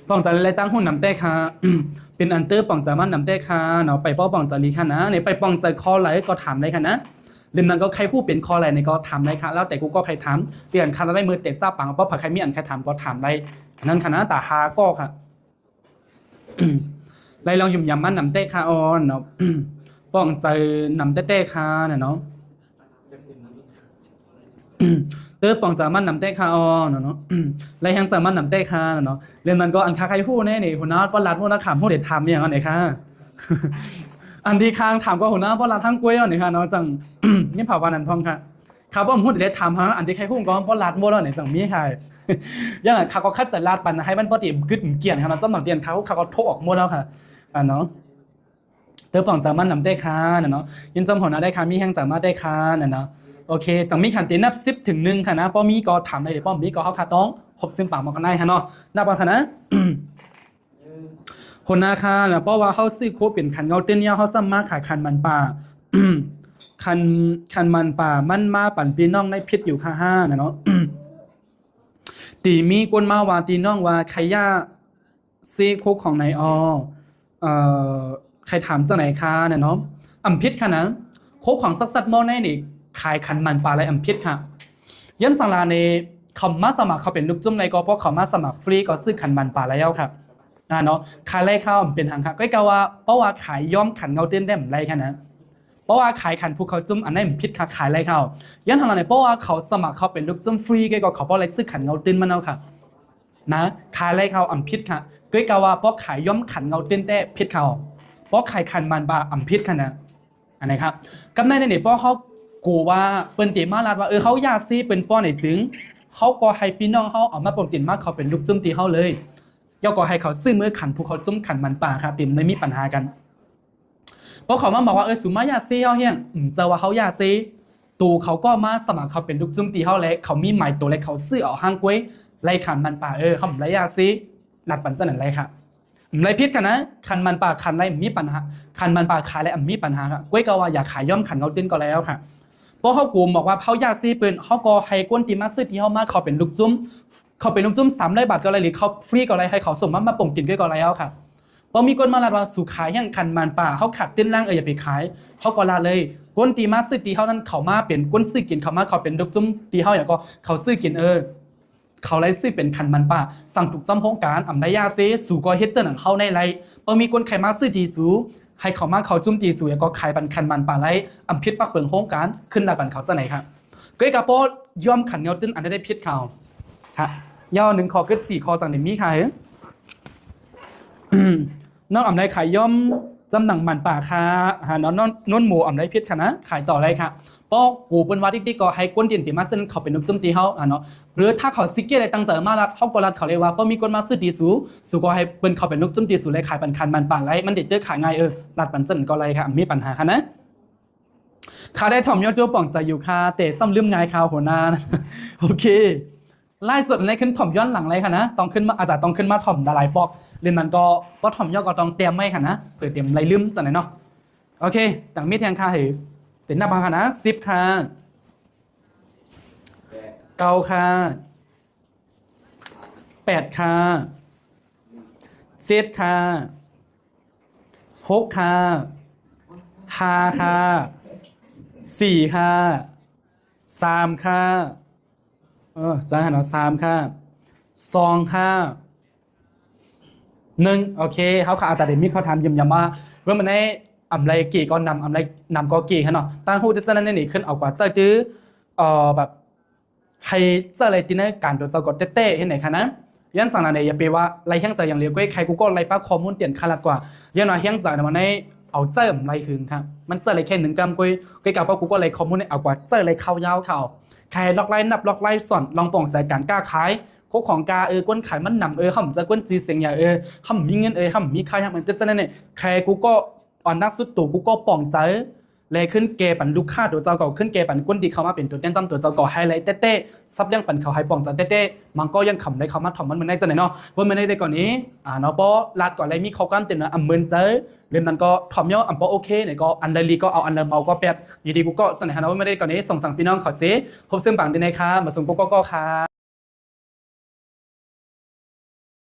ປ່ອງໃຈ ໄລຕັ້ງຫຸ້ນນຳແຕ່ຄາ ເປັນອັນເຕີປ່ອງໃຈມານຳແຕ່ຄາເນາະ ໄປປໍປ່ອງໃຈລີຄະນະ ນີ້ໄປປ່ອງໃຈຂໍ້ໃດກໍຖາມໄດ້ຄະນະ ເຫຼັ້ມນັ້ນກໍໃຄຮູ້ເປັນຂໍ້ໃດນີ້ກໍຖາມໄດ້ຄ່ະ ແລ້ວແຕ່ກູກໍໃຄຖາມ ເຕືອນຄັນໄດ້ມື້ແຕ່ເຊົ້າປາງ ບໍ່ໃຜໃຄມີອັນໃຄຖາມກໍຖາມໄດ້ ອັນນັ້ນຄ່ະນະ ຕາຫາກໍຄ່ະ ໄລ່ລອງຫຍຸ້ມຢາມມານຳແຕ່ຄ່ະອອນເນາະ ປ່ອງໃຈນຳແຕ່ແຕ່ຄ່ະນະເນາະ ເຕີປ່ອງໃຈມານຳແຕ່ຄ່ະອອນເນາະ ໄລ່ແຮງໃຈມານຳແຕ່ຄ່ະນະເນາະ ເລື່ອງນັ້ນກໍອັນຄາໃຄຮູ້ແນ່ນີ້ ຫົວໜ້າບໍ່ລັດໝົດນະ ຄຳຮູ້ໄດ້ຖາມອີ່ຫຍັງອັນນີ້ຄ່ະ ອັນທີ່ຄ້າງຖາມກໍຫົວໜ້າບໍ່ລັດທັງກ້ວຍອັນນີ້ຄ່ະເນາະ ຈັ່ງມີພາວະນັ້ນພ້ອມຄ່ະ ຂ້າບໍ່ຮູ້ໄດ້ຖາມຫາ ອັນທີ່ໃຄຮູ້ກໍບໍ່ລັດໝົດແລ້ວນີ້ ຈັ່ງມີໃຫ້ ຢ່າງນັ້ນຂ້າກໍຄັດຈະລັດປັນໃຫ້ມັນພໍດີກຶດກ່ຽນຄ່ະເນາະ ຈຳນວນທີ່ຂ້າຮູ້ຂ້າກໍໂທອອກໝົດແລ້ວຄ່ະ ອັນເນາະ ເຕີປ່ອງໃຈມານຳແຕ່ຄ່ະນະເນາະ ຍິນດີຮ່ວມຫົວໜ້າໄດ້ຄ່ະ ມີແຮງໃຈມາໄດ້ຄ່ະນະເນາະ ໂອເຄ ຈັ່ງມີຄັນຕິນັບສິບເຖິງໜຶ່ງຄ່ະນະ ບໍ່ມີກໍຖາມໄດ້ເລີຍ ບໍ່ມີກໍເຮົາຄ່ະຕ້ອງຮົບຊຶມປາກໝົດກັນໄດ້ຄ່ະເນາະ ນັບເອົາຄ່ະນະ ຫົວໜ້າຄ່ະ ແລ້ວເພາະວ່າເຮົາຊື້ໂຄເປັນຂັນເງົາຕື່ນແລ້ວ ເຮົາສາມາດຂາຍຂັນໝັນປາ ຂັນ ຂັນໝັນປາມັນມາປັນພີ່ນ້ອງໄດ້ຜິດຢູ່ຄ່ະຫ້ານະເນາະ ຕີມີຄົນມາວ່າຕີນ້ອງວ່າໃຄຢາເຊໂຄຂອງໃນອໍ ເອີ ໃຄຖາມຈັ່ງໃດຄ່ະນະເນາະ ອຳຜິດຄ່ະນະ ໂຄຂອງຊັກຊັດມໍໃນນີ້ຂາຍຂັນໝັນປາໄດ້ອຳຜິດຄ່ະ ຍ້ອນສັງລານີ້ ເຂົາມາສະໝັກເຂົ້າເປັນລູກຈຸ້ມໄດ້ກໍ ເພາະເຂົາມາສະໝັກຟຣີກໍຊື້ຂັນໝັນປາແລ້ວຄ່ະ ນະເນາະ ຂາຍໄດ້ຄ່ະ ອຳເປັນຫຍັງຄ່ະ ກໍກະວ່າ ເພາະວ່າຂາຍຍ້ອມຂັນເງົາຕື່ນໄດ້ບໍ່ໄດ້ຄ່ະນະ ເພາະວ່າຂາຍຂັນຜູ້ເຂົ້າຈຸ້ມ ອັນນັ້ນຜິດຄ່ະ ຂາຍໄດ້ຄ່ະ ຍ້ອນຫຍັງລະນີ້ ເພາະວ່າເຂົາສະໝັກເຂົ້າເປັນລູກຈຸ້ມຟຣີ ກໍເຂົາບໍ່ໄດ້ຊື້ຂັນເງົາຕື່ນມາເນາະຄ່ະ ນະ ຂາຍໄດ້ຄ່ະ ອຳຜິດຄ່ະ ກໍກະວ່າ ເພາະຂາຍຍ້ອມຂັນເງົາຕື່ນແຕ່ຜິດຄ່ະ ເພາະຂາຍຂັນໝັນປາອຳຜິດຄ່ະນະ ອັນນີ້ຄ່ະ ກັບໃນນີ້ ເພາະເຮົາໂກວ່າເພິ່ນເຕມາລັດວ່າ ເອີ ເຮົາຢາເຊເພິ່ນປ້ອນໃຫ້ຈຶ່ງ ເຮົາກໍໃຫ້ພີ່ນ້ອງເຮົາເອົາມາປົງຕິນມາເຂົ້າເປັນລູກຈຸ້ມທີ່ເຮົາເລີຍ ແລ້ວກໍໃຫ້ເຂົາຊື້ມື້ຂັນຜູ້ເຂົ້າຈຸ້ມຂັນໝັນປາຄ່ະ ຕິນໄດ້ມີປັນຫາກັນ ເພາະເຂົາມາບອກວ່າ ເອີ ສູມາຢາເຊເຮົາແຮງ ອືມ ເຈົ້າວ່າເຮົາຢາເຊ ໂຕເຂົາກໍມາສະໝັກເຂົ້າເປັນລູກຈຸ້ມທີ່ເຮົາ ແລະ ເຂົາມີໝາຍໂຕ ແລະ ເຂົາຊື້ເອົາຫ້າງກ້ວຍ ໄລ່ຂັນໝັນປາ ເອີ ເຮົາບໍ່ໄດ້ຢາເຊ ນັດປັນຈັ່ງນັ້ນໄດ້ຄ່ະ ບໍ່ໄດ້ຜິດຄ່ະນະ ຂັນໝັນປາຂັນໄດ້ມີປັນຫາ ຂັນໝັນປາຂາຍໄດ້ມີປັນຫາຄ່ະ ກ້ວຍກໍວ່າຢາກຂາຍຍ້ອມຂັນເງົາຕື່ນກໍແລ້ວຄ່ະ ເພາະເຮົາໂກບອກວ່າເຮົາຢາເຊເພິ່ນ ເຮົາກໍໃຫ້ຄົນທີ່ມາຊື້ທີ່ເຮົາມາເຂົ້າເປັນລູກຈຸ້ມ ເຂົ້າເປັນລູກຈຸ້ມສາມຮ້ອຍບາດກໍໄດ້ ຫຼືເຂົ້າຟຣີກໍໄດ້ ໃຫ້ເຂົາສົ່ງມາ ມາປົງກິນກໍແລ້ວຄ່ະ ບໍ່ມີຄົນມາລັດວ່າ ສູຂາຍຫຍັງຂັນໝັນປາ ເຮົາຂາດຕື່ນລ້າງ ເອີ ຢ່າໄປຂາຍ ເຮົາກໍລະເລີຍ ຄົນທີ່ມາຊື້ທີ່ເຮົານັ້ນ ເຂົາມາເປັນຄົນຊື້ກິນ ເຂົາມາເຂົ້າເປັນລູກຈຸ້ມທີ່ເຮົາຫຍັງກໍ ເຂົາຊື້ກິນ ເອີ ເຂົາໄດ້ຊື້ເປັນຂັນໝັນປາ ສັ່ງຖືກຈຳໂຮງການ ອຳໄດ້ຢາເຊ ສູກໍເຮັດຈັ່ງນັ້ນເຮົາໄດ້ໄລ່ ບໍ່ມີຄົນໃຄມາຊື້ທີ່ສູ ໃຫ້ເຂົາມາເຂົ້າຈຸ້ມທີ່ສູ ແລ້ວກໍຂາຍປັນຂັນໝັນປາໄລ່ ອຳຜິດປັກເປີງໂຮງການ ຂຶ້ນລາຍປັນເຂົາຈັ່ງໃດຄະ ເກີຍກະໂປດ ຍ້ອມຂັນເງົາຕື່ນ ອັນໃດໄດ້ຜິດເຂົາ ຍາວໜຶ່ງຂໍ້ ເກີດສີ່ຂໍ້ ຈັ່ງໄດ້ມີຄະ ເອີ ນ້ອງອຳໄລຂາຍຍ່ອມຈຳໜັງໝັນປາຄ່າ ຫານອນ ນວນໝູອຳໄລຜິດຄ່ະນະ ຂາຍຕໍ່ໄດ້ຄ່ະ ເພາະກູເພິ່ນວ່າຕິກໆ ກໍໃຫ້ຄົນທີ່ມາຊື້ນັ້ນເຂົ້າເປັນລູກຈຸ້ມຕີເຮົາ ອາ ເນາະ ຫຼືຖ້າເຂົາຂີ້ກຽດແລະຕັ້ງໃຈມາລັດ ເຮົາກໍລັດເຂົາເລີຍວ່າ ບໍ່ມີຄົນມາຊື້ຕີສູ ສູກໍໃຫ້ເພິ່ນເຂົ້າເປັນລູກຈຸ້ມຕີສູ ແລະຂາຍປັນຄັນໝັນປາໄລ ມັນຕິເຕີຂາຍງ່າຍ ເອີ ລັດປັນຊັ້ນກໍໄລຄ່ະ ມີປັນຫາຄ່ະນະ ຂ້າໄດ້ຖ່ອມຍໍໂຈປ່ອງໃຈຢູ່ຄ່າ ແຕ່ຊ້ຳລືມງ່າຍຄ່າຫົວໜ້າ ໂອເຄ ໄລຟ໌ສົດອັນນີ້ຂຶ້ນຖ່ອມຍ້ອນຫຼັງໄດ້ຄ່ະນະ ຕ້ອງຂຶ້ນມາ ອາດຈະຕ້ອງຂຶ້ນມາຖ່ອມຫຼາຍໆ ປອກ ຫຼືມັນກໍບໍ່ຖ່ອມຍ້ອນກໍຕ້ອງຕຽມໄວ້ຄ່ະນະ ເພື່ອຕຽມໄລລືມຈັ່ງໃດເນາະ ໂອເຄ ຈັ່ງມີແທ່ງຄ່າໃຫ້ເປັນນັບເອົາຄ່ະນະ ສິບຄ່ະ ເກົ້າຄ່ະ ແປດຄ່ະ ເຈັດຄ່ະ ຫົກຄ່ະ ຫ້າຄ່ະ ສີ່ຄ່ະ ສາມຄ່ະ ເອີ ຈັ່ງຫັ້ນເນາະ ສາມຄ່ະ ສອງຄ່ະ ໜຶ່ງ ໂອເຄ ເຮົາກໍອາດຈະໄດ້ມີຄຳຖາມຢ້ຳໆ ວ່າ ເມື່ອມັນໄດ້ອຳໄລເກກໍນຳ ອຳໄລນຳກໍເກຫັ້ນເນາະ ຕ່າງຮູ້ແຕ່ສະນັ້ນນີ້ ຂຶ້ນເອົາກວ່າໃຈຕື້ ເອີ ແບບ ໃຫ້ໃຈໄລຕິໃນການຕົວເຈົ້າກໍແຕ້ໆ ເຮັດໃດຄະນະ ຢ້ານສັງລະເນ ຢ່າໄປວ່າໄລແຮງໃຈຢ່າງຫຼຽວ ກໍໃຫ້ກູກໍໄລປາກຂໍ້ມູນຕຽນຄາລັດກວ່າ ຢ້ານວ່າແຮງໃຈນະ ມັນໄດ້ເອົາໃຈອຳໄລຫຶງຄະ ມັນໃຈໄລແຄ່ໜຶ່ງກຳ ກໍໃຫ້ ກໍໃຫ້ປາກກູກໍໄລຂໍ້ມູນ ເອົາກວ່າໃຈໄລເຂົ້າຍາວເຂົ້າ ໃຫ້ລັອກໄລນັບ ລັອກໄລສອນ ລອງປ່ອງໃຈການຄ້າຂາຍ ໂຄຂອງກາ ເອີ ຄົນຂາຍມັນນຳ ເອີ ເຮົາບໍ່ໃຈຄົນຈື່ສຽງຫຍັງ ເອີ ເຮົາມີເງິນ ເອີ ເຮົາມີຄ່າຫຍັງ ມັນຈະຊັ້ນນັ້ນແຫຼະ ໃຫ້ກູກໍ ອັນໜ້າສຸດໂຕກູກໍປ່ອງໃຈ ແລະຂຶ້ນແກ່ປັນລູກຄ້າຕົວເຈົ້າກໍ ຂຶ້ນແກ່ປັນຄົນທີ່ເຂົ້າມາເປັນຕົວແທນຈຳຕົວເຈົ້າກໍ ໃຫ້ໄລແຕ້ໆ ສັບລ້ຽງປັນເຂົາໃຫ້ປ່ອງໃຈແຕ້ໆ ມັນກໍຍັງຄຳໄດ້ເຂົ້າມາຖ່ອມມັນເນາະ ເນາະ ເພາະມັນໄດ້ກ່ອນນີ້ ອາ ເນາະ ເພາະລັດກໍໄລມີຂໍ້ຄວາມເຕືອນວ່າ ອຳເມີນໃຈ ເລື່ອງນັ້ນກໍຖ່ອມຍ້ອນ ອຳບໍ່ໂອເຄນີ້ກໍ ອັນໃດຫຼີກໍເອົາ ອັນໃດເມົາກໍແປດ ຢູ່ທີ່ກູກໍຈັ່ງໃດຫັ້ນເນາະ ເພາະມັນໄດ້ກ່ອນນີ້ ສົ່ງສັງພີ່ນ້ອງເຂົາເສ ພົບເຊິ່ງບາງເດືອນໃນຄ່າ ມາສົ່ງກູກໍກໍຄ່າ